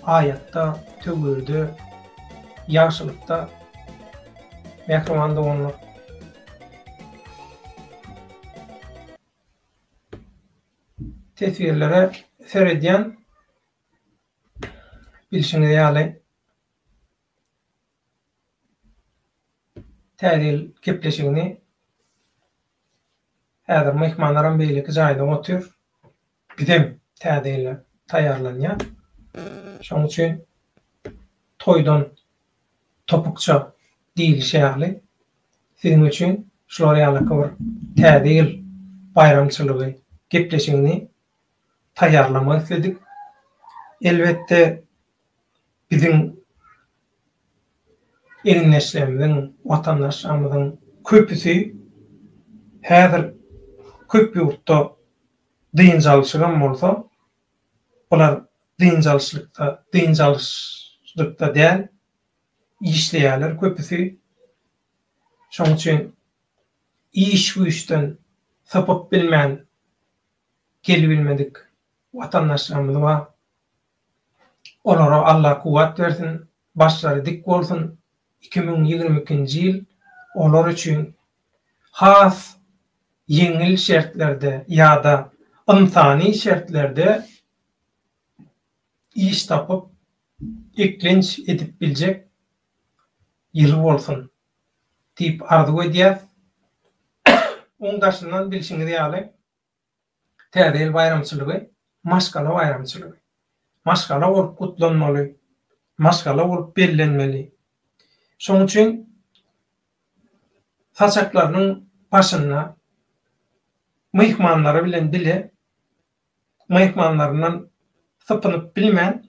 aýatda, töwirde, ýagşylykda mähriban doganlar. Teswirlere seredýän bilşiňiz ýaly Täze ýyl gepleşigini häzir myhmanlaram beýleki jaýda otyr. Bizem täze ýyla taýýarlanýas. Şonuň üçin toýdan. Topukça diýlişi ýaly, siziň üçin şular ýalyky bir Täze ýyl baýramçylygy gepleşigini taýýarlamak isledik. Elbetde, biziň egindeşlerimiziň, watandaşlarymyzyň köpüsi häzir köp ýurtda dynç alşygam bolsa, bular dynç alyşlykda, dynç alyşlykda däl, işleýärler köpüsi. Şonuň üçin iş-güýçden sypyp bilmän gelibilmedik watandaşlarymyz bar. Olara Alla kuwwat bersin, başlary dik bolsun, 2022-nji ýyl olar üçin has ýeňil şertlerde ýa-da ynsany şertlerde iş tapyp, eklenç edip biljek ýyly bolsun diýip arzuw edýäs. Oň daşyndan bilşiňiz ýaly, Täze ýyl baýramçylygy maşgala baýramçylygy. Maşgala bolup gutlanmaly, maşgala bolup bellenmeli. Şonuň üçin saçaklarynyň başynda myhmanlary bilen bile myhmanlaryndan sypynyp bilmän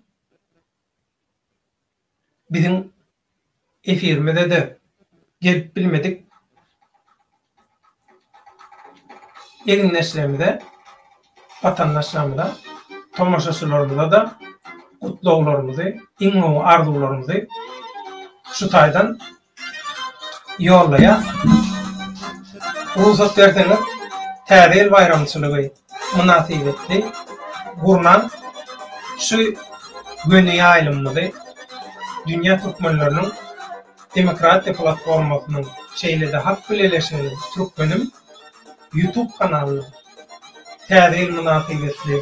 biziň efirimize-de gelip bilmedik egindeşlerimize, watandaşlarymyza, tomaşaçylarymyza-da gutlaglarymyzy, iň gowy arzuwlarymyzy şu taýdan ýollaýas. Rugsat berseňiz, Täze ýyl baýramçylygy mynasybetli gurnan şu göni ýaýlymymyzy Dünýä türkmenleriniň demokratiýa platformasynyň, şeýle-de Halk bileleşiginiň Türkmenim YouTube kanalynyň Täze ýyl mynasybetli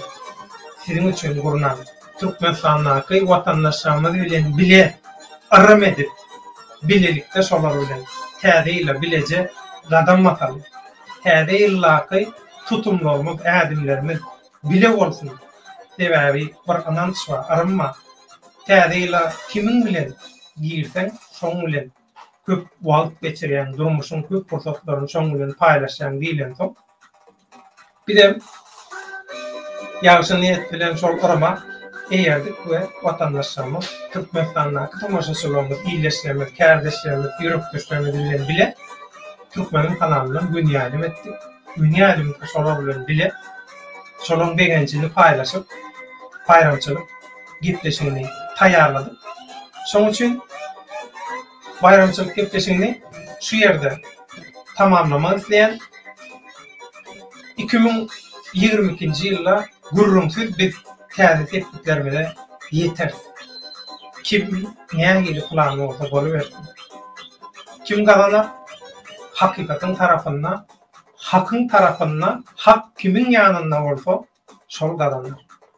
siziň üçin gurnan Türkmenistandaky watandaşlarymyz bilen bile yrym edip, bilelikde şolar bilen Täze ýyla bileje gadam basaly. Täze ýyldaky tutumlarymyz, ädimlerimiz bile bolsun. Sebäbi bir ynanç bar, yrym bar. Täze ýyla kimiň bilen girseň, şoň bilen köp wagt geçirýäň, durmuşyň köp pursatlaryny şoň bilen paýlaşýaň diýlensoň, bizem ýagşy niýet bilen şol yryma eýerdik we watandaşlarymyz, Türkmenistandaky tomaşaçylarymyz, ildeşlerimiz, kärdeşlerimiz, ýürekdeşlerimiz bilen bile Türkmeniň kanalyndan göni ýaýlym etdik. Göni ýaýlymda şolar bilen bile şolaryň begenjini paýlaşyp, baýramçylyk gepleşigini taýýarladyk. Şonuň üçin baýramçylyk gepleşigini şu ýerde tamamlamak isleýän. 2022-nji ýylda gürrüňsiz biz täze sepgitlerimize ýeteris. Kim nähili plany bolsa bolubersin. Kim gazanar? Hakykatyň tarapynda, hakyň tarapynda, hak kimiň ýanynda bolsa, şol gazanar.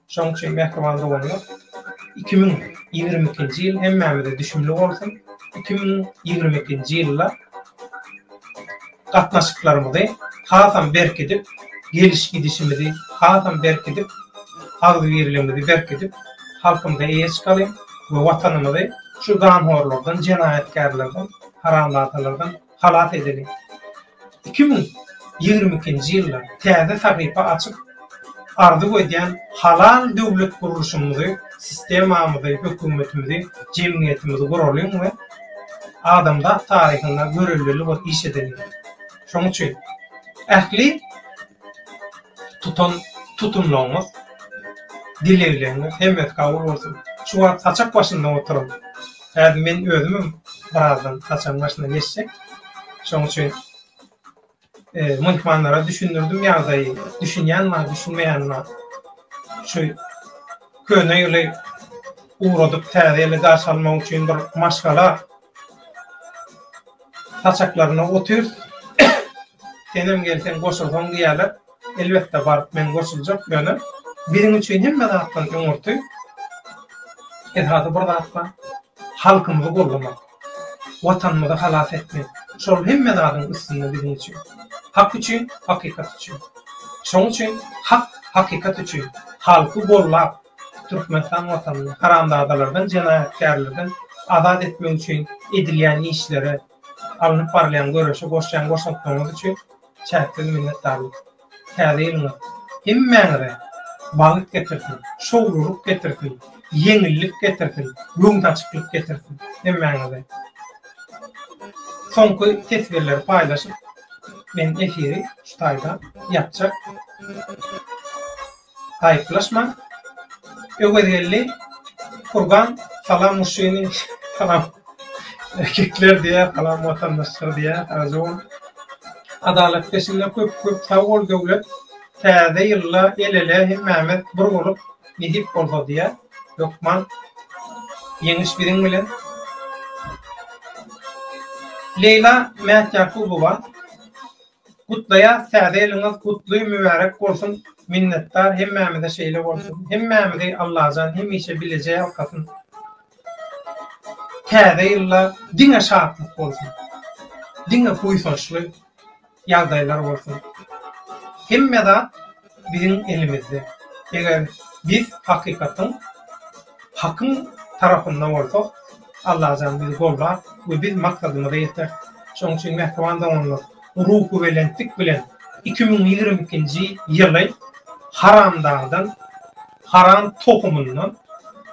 Şonuň üçin mähriban doganlar, 2022-nji ýyl hemmämize düşümli bolsun. 2022-nji ýylda gatnaşyklarymyzy hasam berkidip, geliş-gidişimizi hasam berkidip, agzybirligimizi berkidip, halkymyza eýe çykalyň we Watanymyzy şu ganhorlardan, jenaýatkärlerden, haramzadalardan halas edeliň. 2022-nji ýylda täze sahypa açyp, arzuw edýän halal döwlet gurluşymyzy, sistemamyzy, hökümetimizi, jemgyýetimizi guralyň we adamzat taryhynda göreldeli bir iş edeliň. Şonuň üçin ähli tutan tutumlaryňyz, dilegleriňiz hemmesi kabul bolsun. Şu wagt saçak başynda oturan, häzir men özümem birazdan saçagyň başyna geçjek. Şonuň üçin myhmanlara düşündirdim ýagdaýy, düşünýän bar, düşünmeýän bar. Şu köne ýyly ugradyp täze ýyly garşy almak üçin bir maşgala saçaklarynda otyrys. Senem gelseň goşulsaň diýýärler. Elbetde baryp men goşuljak, ýöne biziň üçin hemme zatdan öňürti esasy bir zat bar. Halkymyzy goldamak, Watanymyzy halas etmek. Şol hemme zadyň üstünde biziň üçin. Hak üçin, hakykat üçin. Şoň üçin hak, hakykat üçin halky gollap, Türkmenistan Watanyny haramzadalardan, jenaýatkärlerden. azat etmek üçin edilýän işlere, alnyp barylýan göreşe goşýan goşantlaryňyz üçin çäksiz minnetdarlyk. Täze ýylyňyz hemmäňize bagt getirsin, şowlulyk getirsin, ýeňillik getirsin, göwnaçyklyk getirsin hemmäňize. Soňky teswirleri paýlaşyp, men efiri şu taýda ýapjak. Gaýyplaşmaň. Öwezgeldi Kurgan salam muşşini salam erkekler diýýär salam watandaşlar diýýär sagja bol. Adalat peşinde köp köp sag bol Döwlet täze ýylda el ele hemmämiz bir bolup nesip bolsa diýýär hökman ýeňiş biziň bilen. Leýla Mätýakubowa Gutlaýas täze ýylyňyz gutly mübärek bolsun minnetdar hemmämize şeýle bolsun hemmämizi Allajan hemişe bileje ýalkasyn täze ýylda diňe şatlyk bolsun diňe buýsançly ýagdaýlar bolsun hemme zat biziň elimizde eger biz hakykatyň Hakyň tarapynda bolsak Allajan bizi goldar we biz maksadymyza ýeteris. Şonuň üçin mähriban doganlar, ruhubelentlik bilen 2022-nji ýyly haramdagdan, haram tohumyndan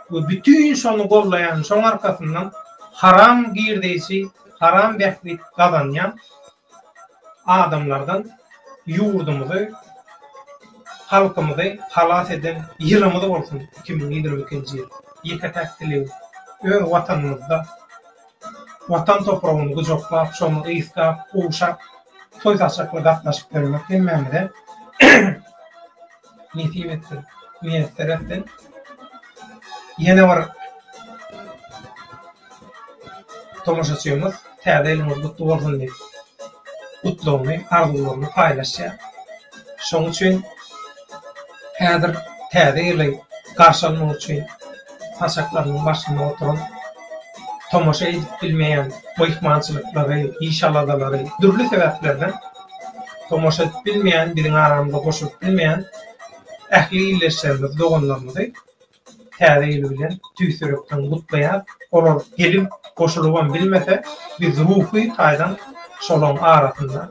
we bütin şony gollaýan, şoň arkasyndan haram girdeýji, haram bähbit gazanýan adamlardan ýurdumyzy, halkymyzy halas eden ýylymyz bolsun 2022-nji ýyl. Ýeke-täk dilegim, öz Watanymyzda Watan topragyny gujaklap, şony ysgap, ogşap, toý-saçakly gatnaşyp ýörmek hemmämize nesip etsin, miýesser etsin. Ýene bir Tomaşaçymyz Täze ýylyňyz gutly bolsun diýip, gutlagyny, arzuwlaryny paýlaşýar. Şonuň üçin häzir Täze ýyly garşy almak üçin saçaklarynyň başynda oturan, tomaşa edip bilmeýän myhmançylyklary, iş-aladalary, dürli sebäplerden tomaşa edip bilmeýän, biziň aramyza goşulyp bilmeýän ähli ildeşlerimizi, doganlarymyzy Täze ýyl bilen tüýs ýürekden gutlaýas. Olar gelip goşulybam bilmese, biz ruhy taýdan şolaň arasynda,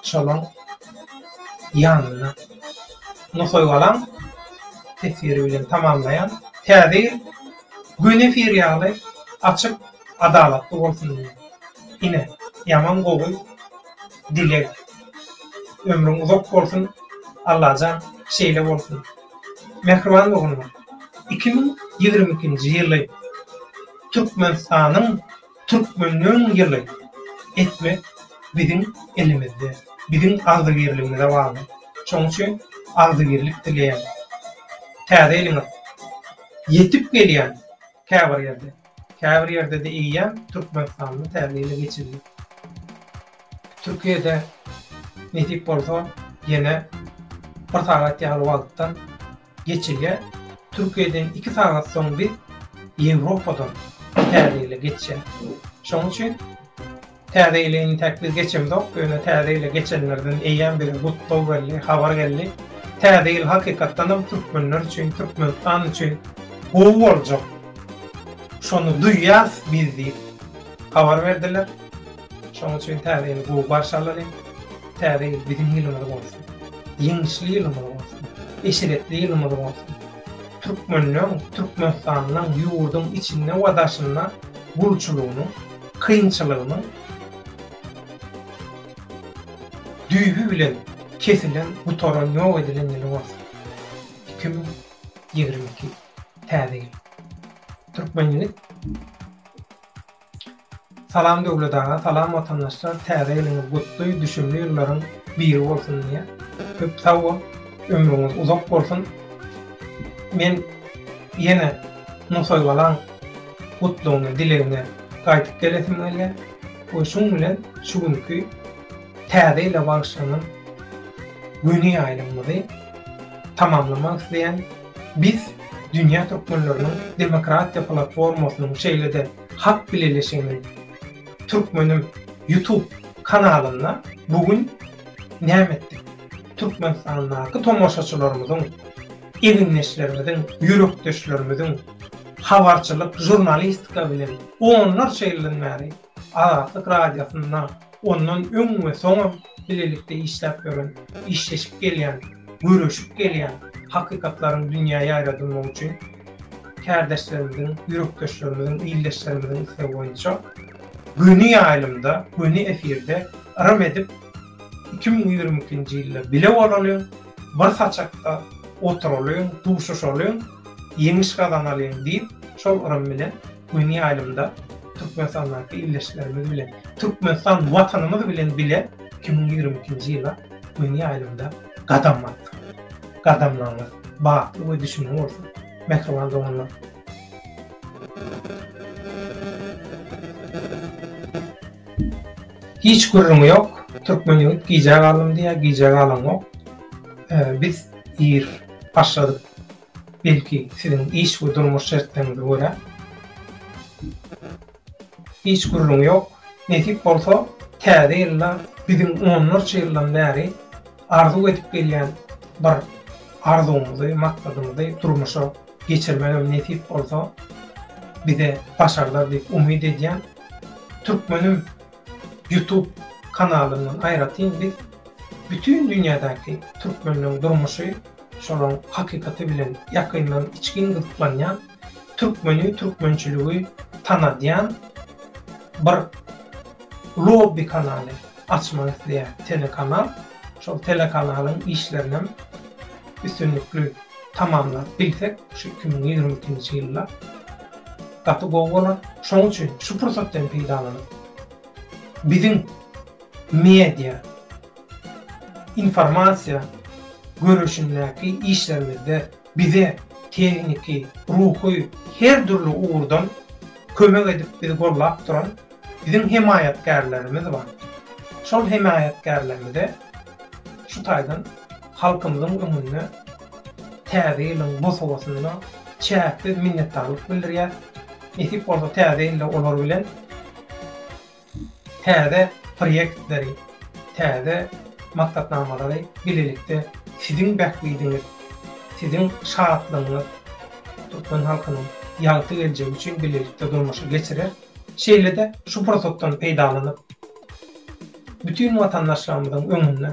şolaň ýanynda. Nusaýgalaň teswiri bilen tamamlaýan. Täze ýyl göni efir ýaly açyk, adalatly bolsun diýýän. Ine, ýaman gowy dileg. Ömrüň uzak bolsun, Allajan şeýle bolsun. Mähriban doganlar! 2022-nji ýyly Türkmenistanyň Türkmenleň ýyly etmek biziň elimizde, biziň agzybirligimize bagly. Şonuň üçin agzybirlik dileýän. Täze ýylyňyz ýetip gelýän käbir ýerde, käbir ýerde-de eýýäm Türkmenistanda Täze ýyla geçildi. Türkiýede nesip bolsa ýene bir sagat ýaly wagtdan geçilýär. Türkiýeden 2 sagat soň biz Ýewropadan Täze ýyla geçýäris. Şonuň üçin Täze ýyla intäk biz geçemzok, ýöne Täze ýyla geçenlerden eýýäm bize gutlag geldi, habar geldi. Täze ýyl hakykatdanam türkmenler üçin, Türkmenistan üçin gowy boljak. Şony duýýas biz diýip habar berdiler. Şonuň üçin täze ýyly gowy garşy alalyň. Täze ýyl biziň ýylymyz bolsun. Ýeňişli ýylymyz bolsun. Eşretli ýylymyz bolsun. Türkmenleň, Türkmenistanyň ýurduň içinde we daşynda gulçulygynyň, kynçylygynyň düýbi bilen kesilen, gutaran, ýok edilen ýyly bolsun. 2022 Täze ýyl. Türkmen ýigit. Salam Döwlet aga salam watandaşlar täze ýylyňyz gutly düşümli ýyllaryň biri bolsun diýýän köp sag bol ömrüňiz uzak bolsun men ýene Nusaýgalaň gutlagyna dilegine gaýdyp gelesim gelýär we şuň bilen şu günki täze ýyla bagyşlanan göni ýaýlymymyzy tamamlamak isleýän biz dünýä türkmenleriniň demokratiýa platformasynyň şeýle-de Halk Bileleşiginiň Türkmenim YouTube kanalynda bu gün näme etdik? Türkmenistandaky tomaşaçylarymyzyň, egindeşlerimiziň, ýürekdeşlerimiziň, Habarçylyk, žurnalistika bilen onlarça ýyldan bäri Azatlyk Radiosynda ondan öň we soňam bilelikde işläp ýören, işleşip gelýän, göreşip gelýän hakykatlaryň dünýä ýaýradylmagy üçin kärdeşlerimiziň, ýürekdeşlerimiziň, ildeşlerimiziň islegi boýunça göni ýaýlymda, göni efirde yrym edip, 2022-nji ýylda bile bolalyň, bir saçakda oturalyň, duşuşalyň, ýeňiş gazanalyň diýip, şol yrym bilen göni ýaýlymda Türkmenistandaky ildeşlerimiz bilen, Türkmenistan Watanymyz bilen bile 2022-nji ýyla göni ýaýlymda gadam basdyk. Gadamlaryňyz batly we düşümli bolsun, mähriban doganlar! Hiç gürrüňi ýok. Türkmen ýigit gijä galdym diýýär, gijä galaňok. Biz ir başladyk. Belki siziň iş we durmuş şertleriňize görä. Hiç gürrüňi ýok. Nesip bolsa, täze ýylda biziň onlarça ýyldan bäri arzuw edip gelýän bir arzuwymyzy, maksadymyzy durmuşa geçirmegem nesip bolsa bize başardar diýip umyt edýän. Türkmenim Youtube kanalyndan aýratyn biz bütin dünýädäki türkmenleň durmuşy şolaň hakykaty bilen ýakyndan içgin gyzyklanýan türkmeni türkmençiligi tanadýan bir lobby kanaly açmak isleýär telekanal şol telekanalyň işlerinem üstünlikli tamamlap bilsek şu 2022-nji ýylda gaty gowy bolar. Şonuň üçin şu pursatdan peýdalanyp, biziň media, informasiýa göreşindäki işlerimizde bize tehniki, ruhy her dürli ugurdan kömek edip bizi gollap duran biziň hemaýatkärlerimiz bar. Şol hemaýatkärlerimize şu taýdan halkymyzyň öňünde Täze ýylyň bosagasynda çäksiz minnetdarlyk bildirýäs. Nesip bolsa täze ýylda olar bilen täze proýektleri, täze maksatnamalary bilelikde siziň bähbidiňiz, siziň şatlygyňyz, türkmen halkynyň ýagty geljegi üçin bilelikde durmuşa geçireris. Şeýle-de şu pursatdan peýdalanyp, bütin watandaşlarymyzyň öňünde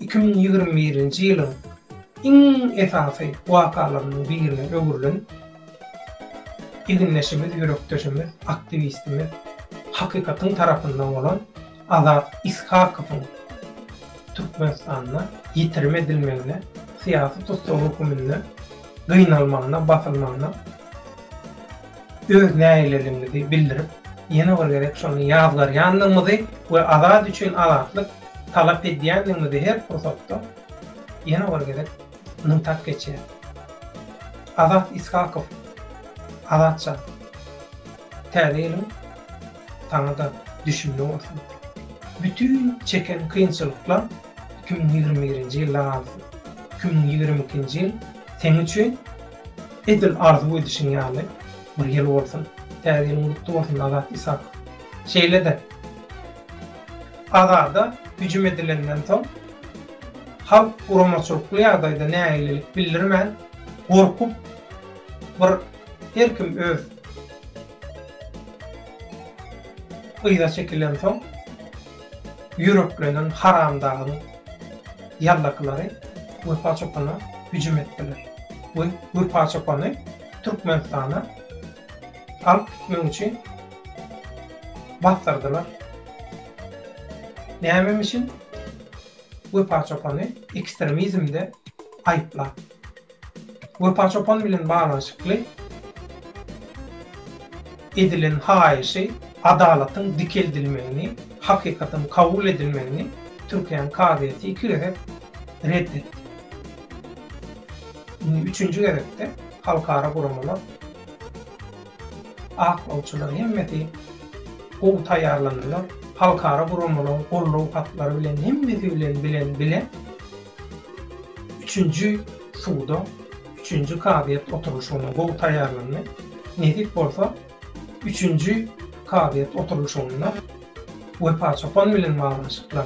2021-nji ýylyň iň esasy wakalarynyň birine öwrülen egindeşimiz, ýürekdeşimiz, aktiwistimiz, hakykatyň tarapynda bolan Azat Ishakowyň Türkmenistanda ýitirim edilmegine, syýasy tussag höküminde gynalmagyna, basylmagyna öz nägileligimizi bildirip, ýene bir gezek şony ýazgarýandygymyzy we Azat üçin azatlyk talap edýändigimizi her pursatda ýene bir gezek nygtap geçýäris. Azat Ishakow, Azatjan, Täze ýylyň saňa-da düşümli bolsun. Bütin çeken kynçylyklaň 2021-nji ýylda galsyn. 2022-nji ýyl seň üçin edil arzuw edişiň ýaly bir ýyl bolsun. Täze ýylyň gutly bolsun Azat Isakow. Şeýle-de Azada hüjüm edilenden soň halk guramaçylykly ýagdaýda nägilelik bildirmän gorkup bir her kim öz yza çekilensoň ýüreklenen haramdagyň ýallakylary Wepa çopana hüjüm etdiler we Wepa çopany Türkmenistana alyp gitmek üçin basdyrdylar. Nämemişin? Wepa çopany ekstremizmde aýyplap. Wepa çopan bilen baglanyşykly edilen haýyşy, adalatyň dikeldilmegini, hakykatyň kabul edilmegini Türkiýäniň kazyýeti iki gezek ret etdi. Indi üçünji gezekde halkara guramalar, aklawçylar hemmesi gowy taýýarlandylar. Halkara guramalaryň goldaw hatlary bilen hemmesi bilen bilen bile Üçünji suda, üçünji kazyýet oturylyşygyna gowy taýýarlandy. Nesip bolsa, üçünji kazyýet oturylyşygynda Wepa çopan bilen baglanyşykly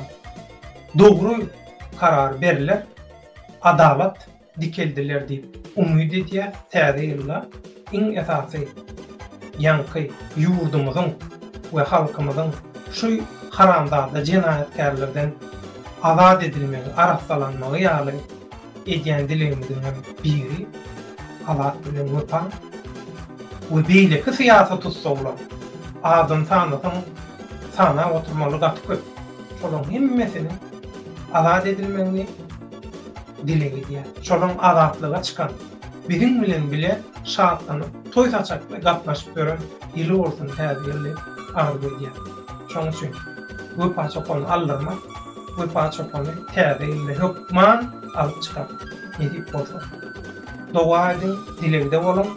dogry karar berler, adalat dikeldiler diýip umyt edýäs. Täze ýylda. Iň esasy ýaňky ýurdumyzyň we halkymyzyň şu haramzada jenaýatkärlerden azat edilmegi, arassalanmagy ýaly edýän dilegimiziň hem biri Azat bilen Wepa we beýleki syýasy tussaglar, adyny sanasaň sanap oturmaly gaty köp, şolaryň hemmesiniň azat edilmegini dileg edýär. Şolaryň azatlyga çykan, biziň bilen bile şatlanyp, toý saçakly gatnaşyp ýören ýyly bolsun täze ýyl diýip arzuw edýär. Şonuň üçin Wepa çopany aldyrmak, Wepa çopany täze ýylda hökman alyp çykar. Nesip bolsa. Doga ediň, dilegde boluň.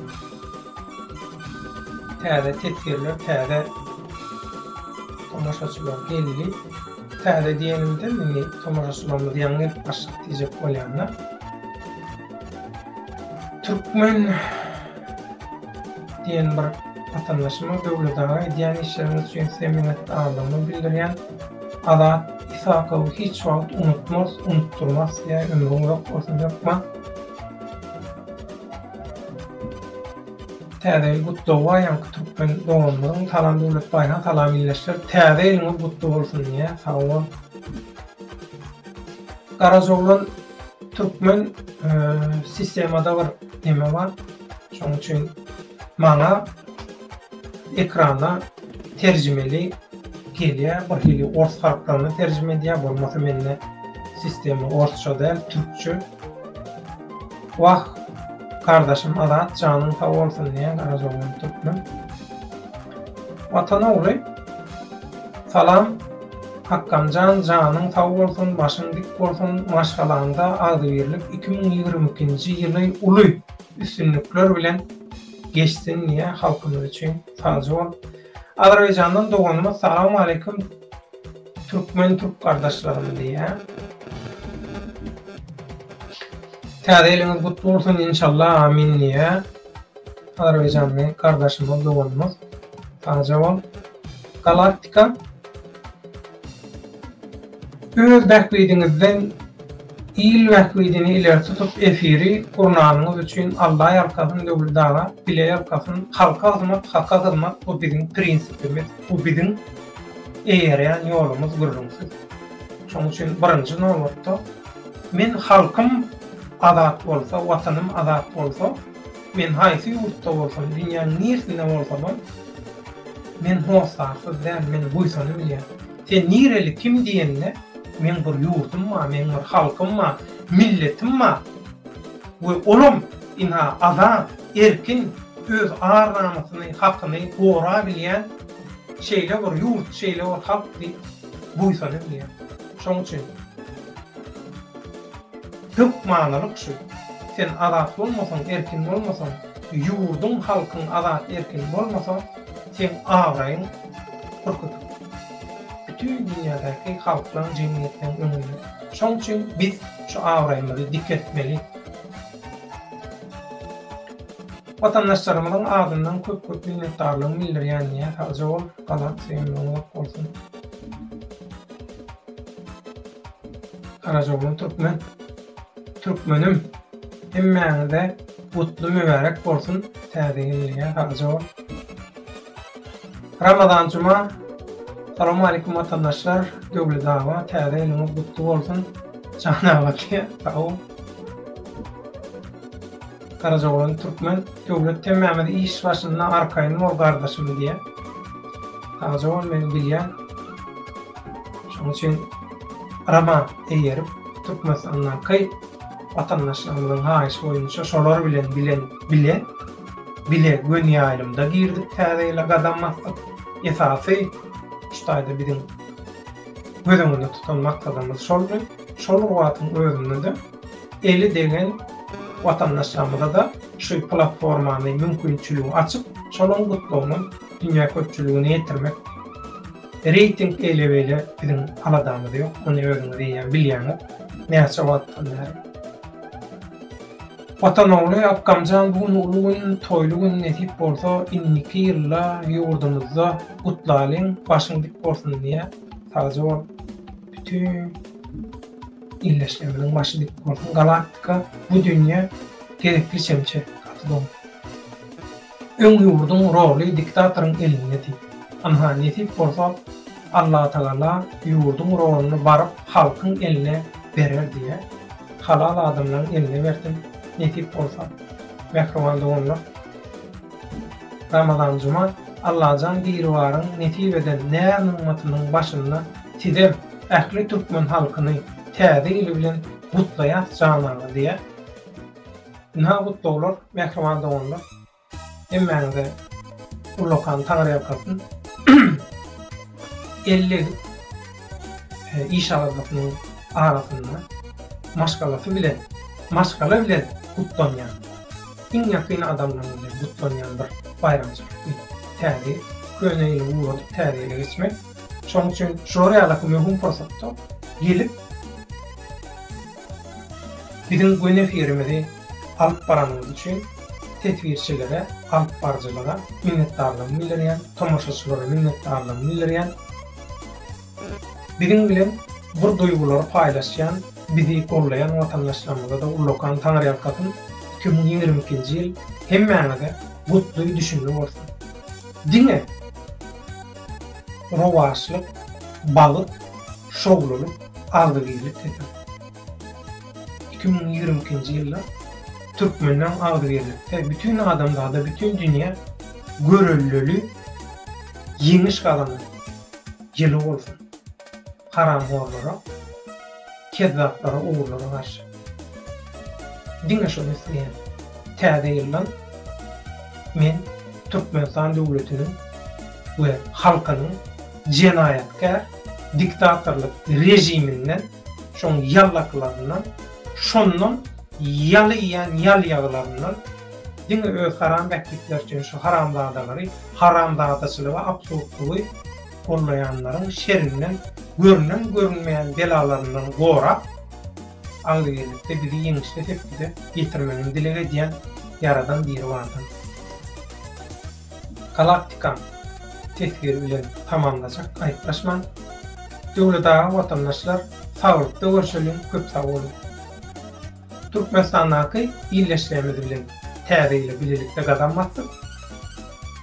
Täze teswirler, täze tomaşaçylar geldi. Täze diýenimde indi tomaşaçylarymyz ýaňy gelip başlady diýjek bolýan-da. Türkmen diýen bir watandaşyma Döwlet aga edýän işleriňiz üçin size minnetdarlygymy bildirýän. Azat Isakowy hiç wagt unutmarys, unutdurmarys diýýär. Ömrüň uzak bolsun hökman. Täze ýyl gutlagy bar ýaňky türkmen doganymyzyň. Salam Döwlet Baýhan, salam ildeşler. Täze ýylyňyz gutly bolsun diýýär. Sag bol. Garajaoglan türkmen sistemada bir neme bar. Şonuň üçin maňa ekrana terjimeli gelýär. Bir hili ors harplaryny terjime edýär. Bolmasa mende sistema orsça däl, türkçe. Wah, gardaşym Azat janyň sag bolsun diýýär Garajaoglan türkmen. Watan ogly Salam Akgamjan janyň sag bolsun başyň dik bolsun maşgalaňda agzybirlik 2022-nji ýyly uly üstünlikler bilen geçsin diýýär halkymyz üçin sagja bol. Azerbaýjandan doganymyz Salam aleýkum Türkmen türk gardaşlarym diýýär. Täze ýylyňyz gutly bolsun inşallah amin diýýär. Azerbaýjanly gardaşymyz doganymyz. Sagja bol. Galaktika Öz bähbidiňizden il bähbidini ileri tutup efiri gurnanyňyz üçin Alla ýalkasyn Döwlet aga bile ýalkasyn halka hyzmat haka hyzmat bu biziň prinsipimiz bu biziň eýerýän ýolumyz gürrüňsiz şoň üçin birinji nobatda men halkym azat bolsa watanym azat bolsa Men haýsy ýurtda bolsam, dünýäniň niresinde bolsamam, men hossarsyz däl, men buýsanyp bilýän. Sen nireli, kim diýende, meň bir ýurdum bar, meň bir halkym bar, milletim bar we olam ynha azat, erkin, öz ar-namysyny, hakyny gorabilýän şeýle bir ýurt, şeýle bir halk diýip buýsanyp bilýän. Şoň üçin. Hökmanylyk şu. Sen azat bolmasaň, erkin bolmasaň, ýurduň, halkyň azat, erkin bolmasa, seň abraýyň bir köpük. Bütin dünýädäki halklaň, jemgyýetleň öňünde. Şoň üçin biz şu abraýymyzy dikeltmeli. Watandaşlarymyzyň adyndan köp-köp minnetdarlygymy bildirýän diýýär. Sagja bol, Galaxy ömrüň uzak bolsun. Garajaoglan Türkmen Türkmenim hemmäňize gutly mübärek bolsun täze ýyl diýýär sagja bol. Ramazan Juma Salam aleýkum watandaşlar Döwlet aga täze ýylyňyz gutly bolsun Jan aga diýýär sag bol. Garajaoglan Türkmen Döwlet hemmämiz iş başynda arkaýyn bol gardaşym diýýär. Sagja bol men bilýän. Şonuň üçin Rama eýerip, Türkmenistandaky watandaşlarymyzyň haýyşy boýunça şolar bilen bilen bile bile göni ýaýlymda girdik täze ýyla gadam basdyk. Esasy şu taýda biziň göz öňünde tutan maksadymyz şoldy. Şol bir wagtyň özünde-de eli degen watandaşlarymyza-da şu platformany, mümkinçiligi açyp, şolaryň gutlagyny dünýä köpçüligine ýetirmek. Reýting eýle-beýle biziň aladamyz ýok, ony özüňiz eýýäm bilýäňiz, näçe wagtdan bäri. Watan ogly Akgamjan bu gün uly gün, toýly gün nesip bolsa indiki ýylda ýurdumyzda gutlalyň, başyň dik bolsun diýýär. Sagja bol. Bütin ildeşlerimiziň başy dik bolsun. Galaktika bu dünýe gerekli çemçe. Gaty dogry. Öň ýurduň roly diktatoryň elindedi. Ynha nesip bolsa Allatagala ýurduň roluny baryp halkyň eline berer diýýä. Halal adamlaryň eline bersin nesip bolsa. Mähriban doganlar. Ramazan Juma Allajan Biribaryň nesip eden näz-nygmatynyň başynda sizem ähli türkmen halkyny täze ýyly bilen gutlaýas jan aga diýýä. Ynha gutlaglar mähriban doganlar. Hemmäňize ullakan taňryýalkasyn. El degip iş aladasynyň arasynda maşgalasy bilen maşgala bilen gutlanýan iň ýakyn adamlaryň bilen gutlanýan bir baýramçylyk bu. Täze ýyl, köne ýyly ugradyp täze ýyla geçmek. Şonuň üçin şular ýaly möhüm pursatda gelip Biziň göni efirimizi alyp baranyňyz üçin teswirçilere, alypbaryjylara minnetdarlygymy bildirýän, tomaşaçylara minnetdarlygymy bildirýän. Biziň bilen bir duýgulary paýlaşýan, bizi gollaýan watandaşlarymyza-da ullakan taňryýalkasyn. 2022-nji ýyl hemmäňize gutly, düşümli bolsun. Diňe rowaçlyk, bagt, şowlulyk, agzybirlik getirsin. 2022-nji ýylda türkmenleň agzybirlikde bütin adamzada, bütin dünýä göreldeli ýeňiş gazanan ýyly bolsun. Haramhorlara, kezzaplara, ogrulara garşy. Diňe şony isleýän. Täze ýyldan men Türkmenistan döwletiniň we halkynyň jenaýatkär diktatorlyk režiminden şoň ýallakylaryndan, şondan ýaly iýen ýal-ýagylaryndan diňe öz haram bähbitleri üçin şu haramzadalary, haramzadaçylygy, absurdlygy gollaýanlaryň şerinden, görünen-görünmeýän belalaryndan gorap, agzybirlikde bizi ýeňişli sepgide ýetirmegini dileg edýän Ýaradan Biribardan. Galaktikam teswiri bilen tamamlajak aýyplaşman. Döwlet aga watandaşlar saglykda görşeliň köp sag boluň. Türkmenistandaky ildeşlerimiz bilen täze ýyla bilelikde gadam basdyk.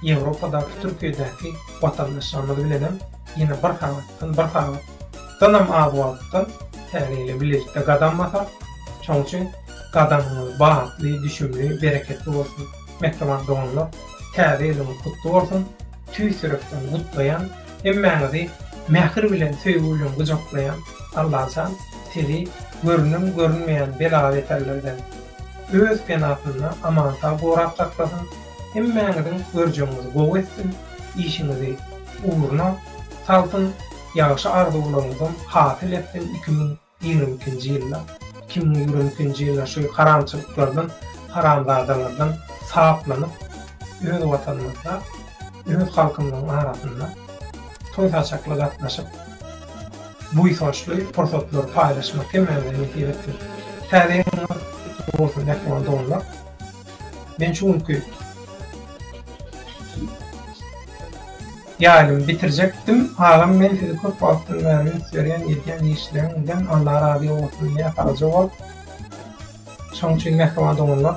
Ýewropadaky Türkiýedäki watandaşlarymyz bilenem ýene bir sagatdan bir sagatdanam az wagtdan täze ýyla bilelikde gadam basarys. Şonuň üçin gadamyňyz batly, düşümli, bereketli bolsun. Mähriban doganlar, Täze ýylyňyz gutly bolsun! Tüýs ýürekden gutlaýan, hemmäňizi mähir bilen, söýgi bilen gujaklaýan Allajan sizi görünen görünmeýän bela-beterlerden öz penasynda aman-sag gorap saklasyn, hemmäňiziň görjegiňizi gowy etsin, işiňizi ugruna salsyn, ýagşy arzuwlaryňyzam hasyl etsin 2022-nji ýylda, 2022-nji ýylda şu haramçylyklardan, haramzadalardan saplanyp, öz watanymyzda, öz halkymyzyň arasynda toý saçakly gatnaşyp, buýsançly pursatlary paýlaşmak hemmämize nesip etsin. Täze ýylyňyz gutly bolsun mähriban doganlar! Men şu günki Ýaýlymy bitirjekdim. Agam men sizi köp wagtdan bäri üns berýän edýän işleriňden Allah razy bolsun diýýän sagja bol. Şoň üçin mähriban doganlar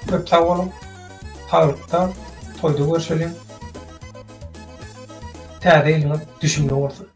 köp sag boluň. Saglykda toýda görşeliň. Täze ýylyňyz düşümli bolsun.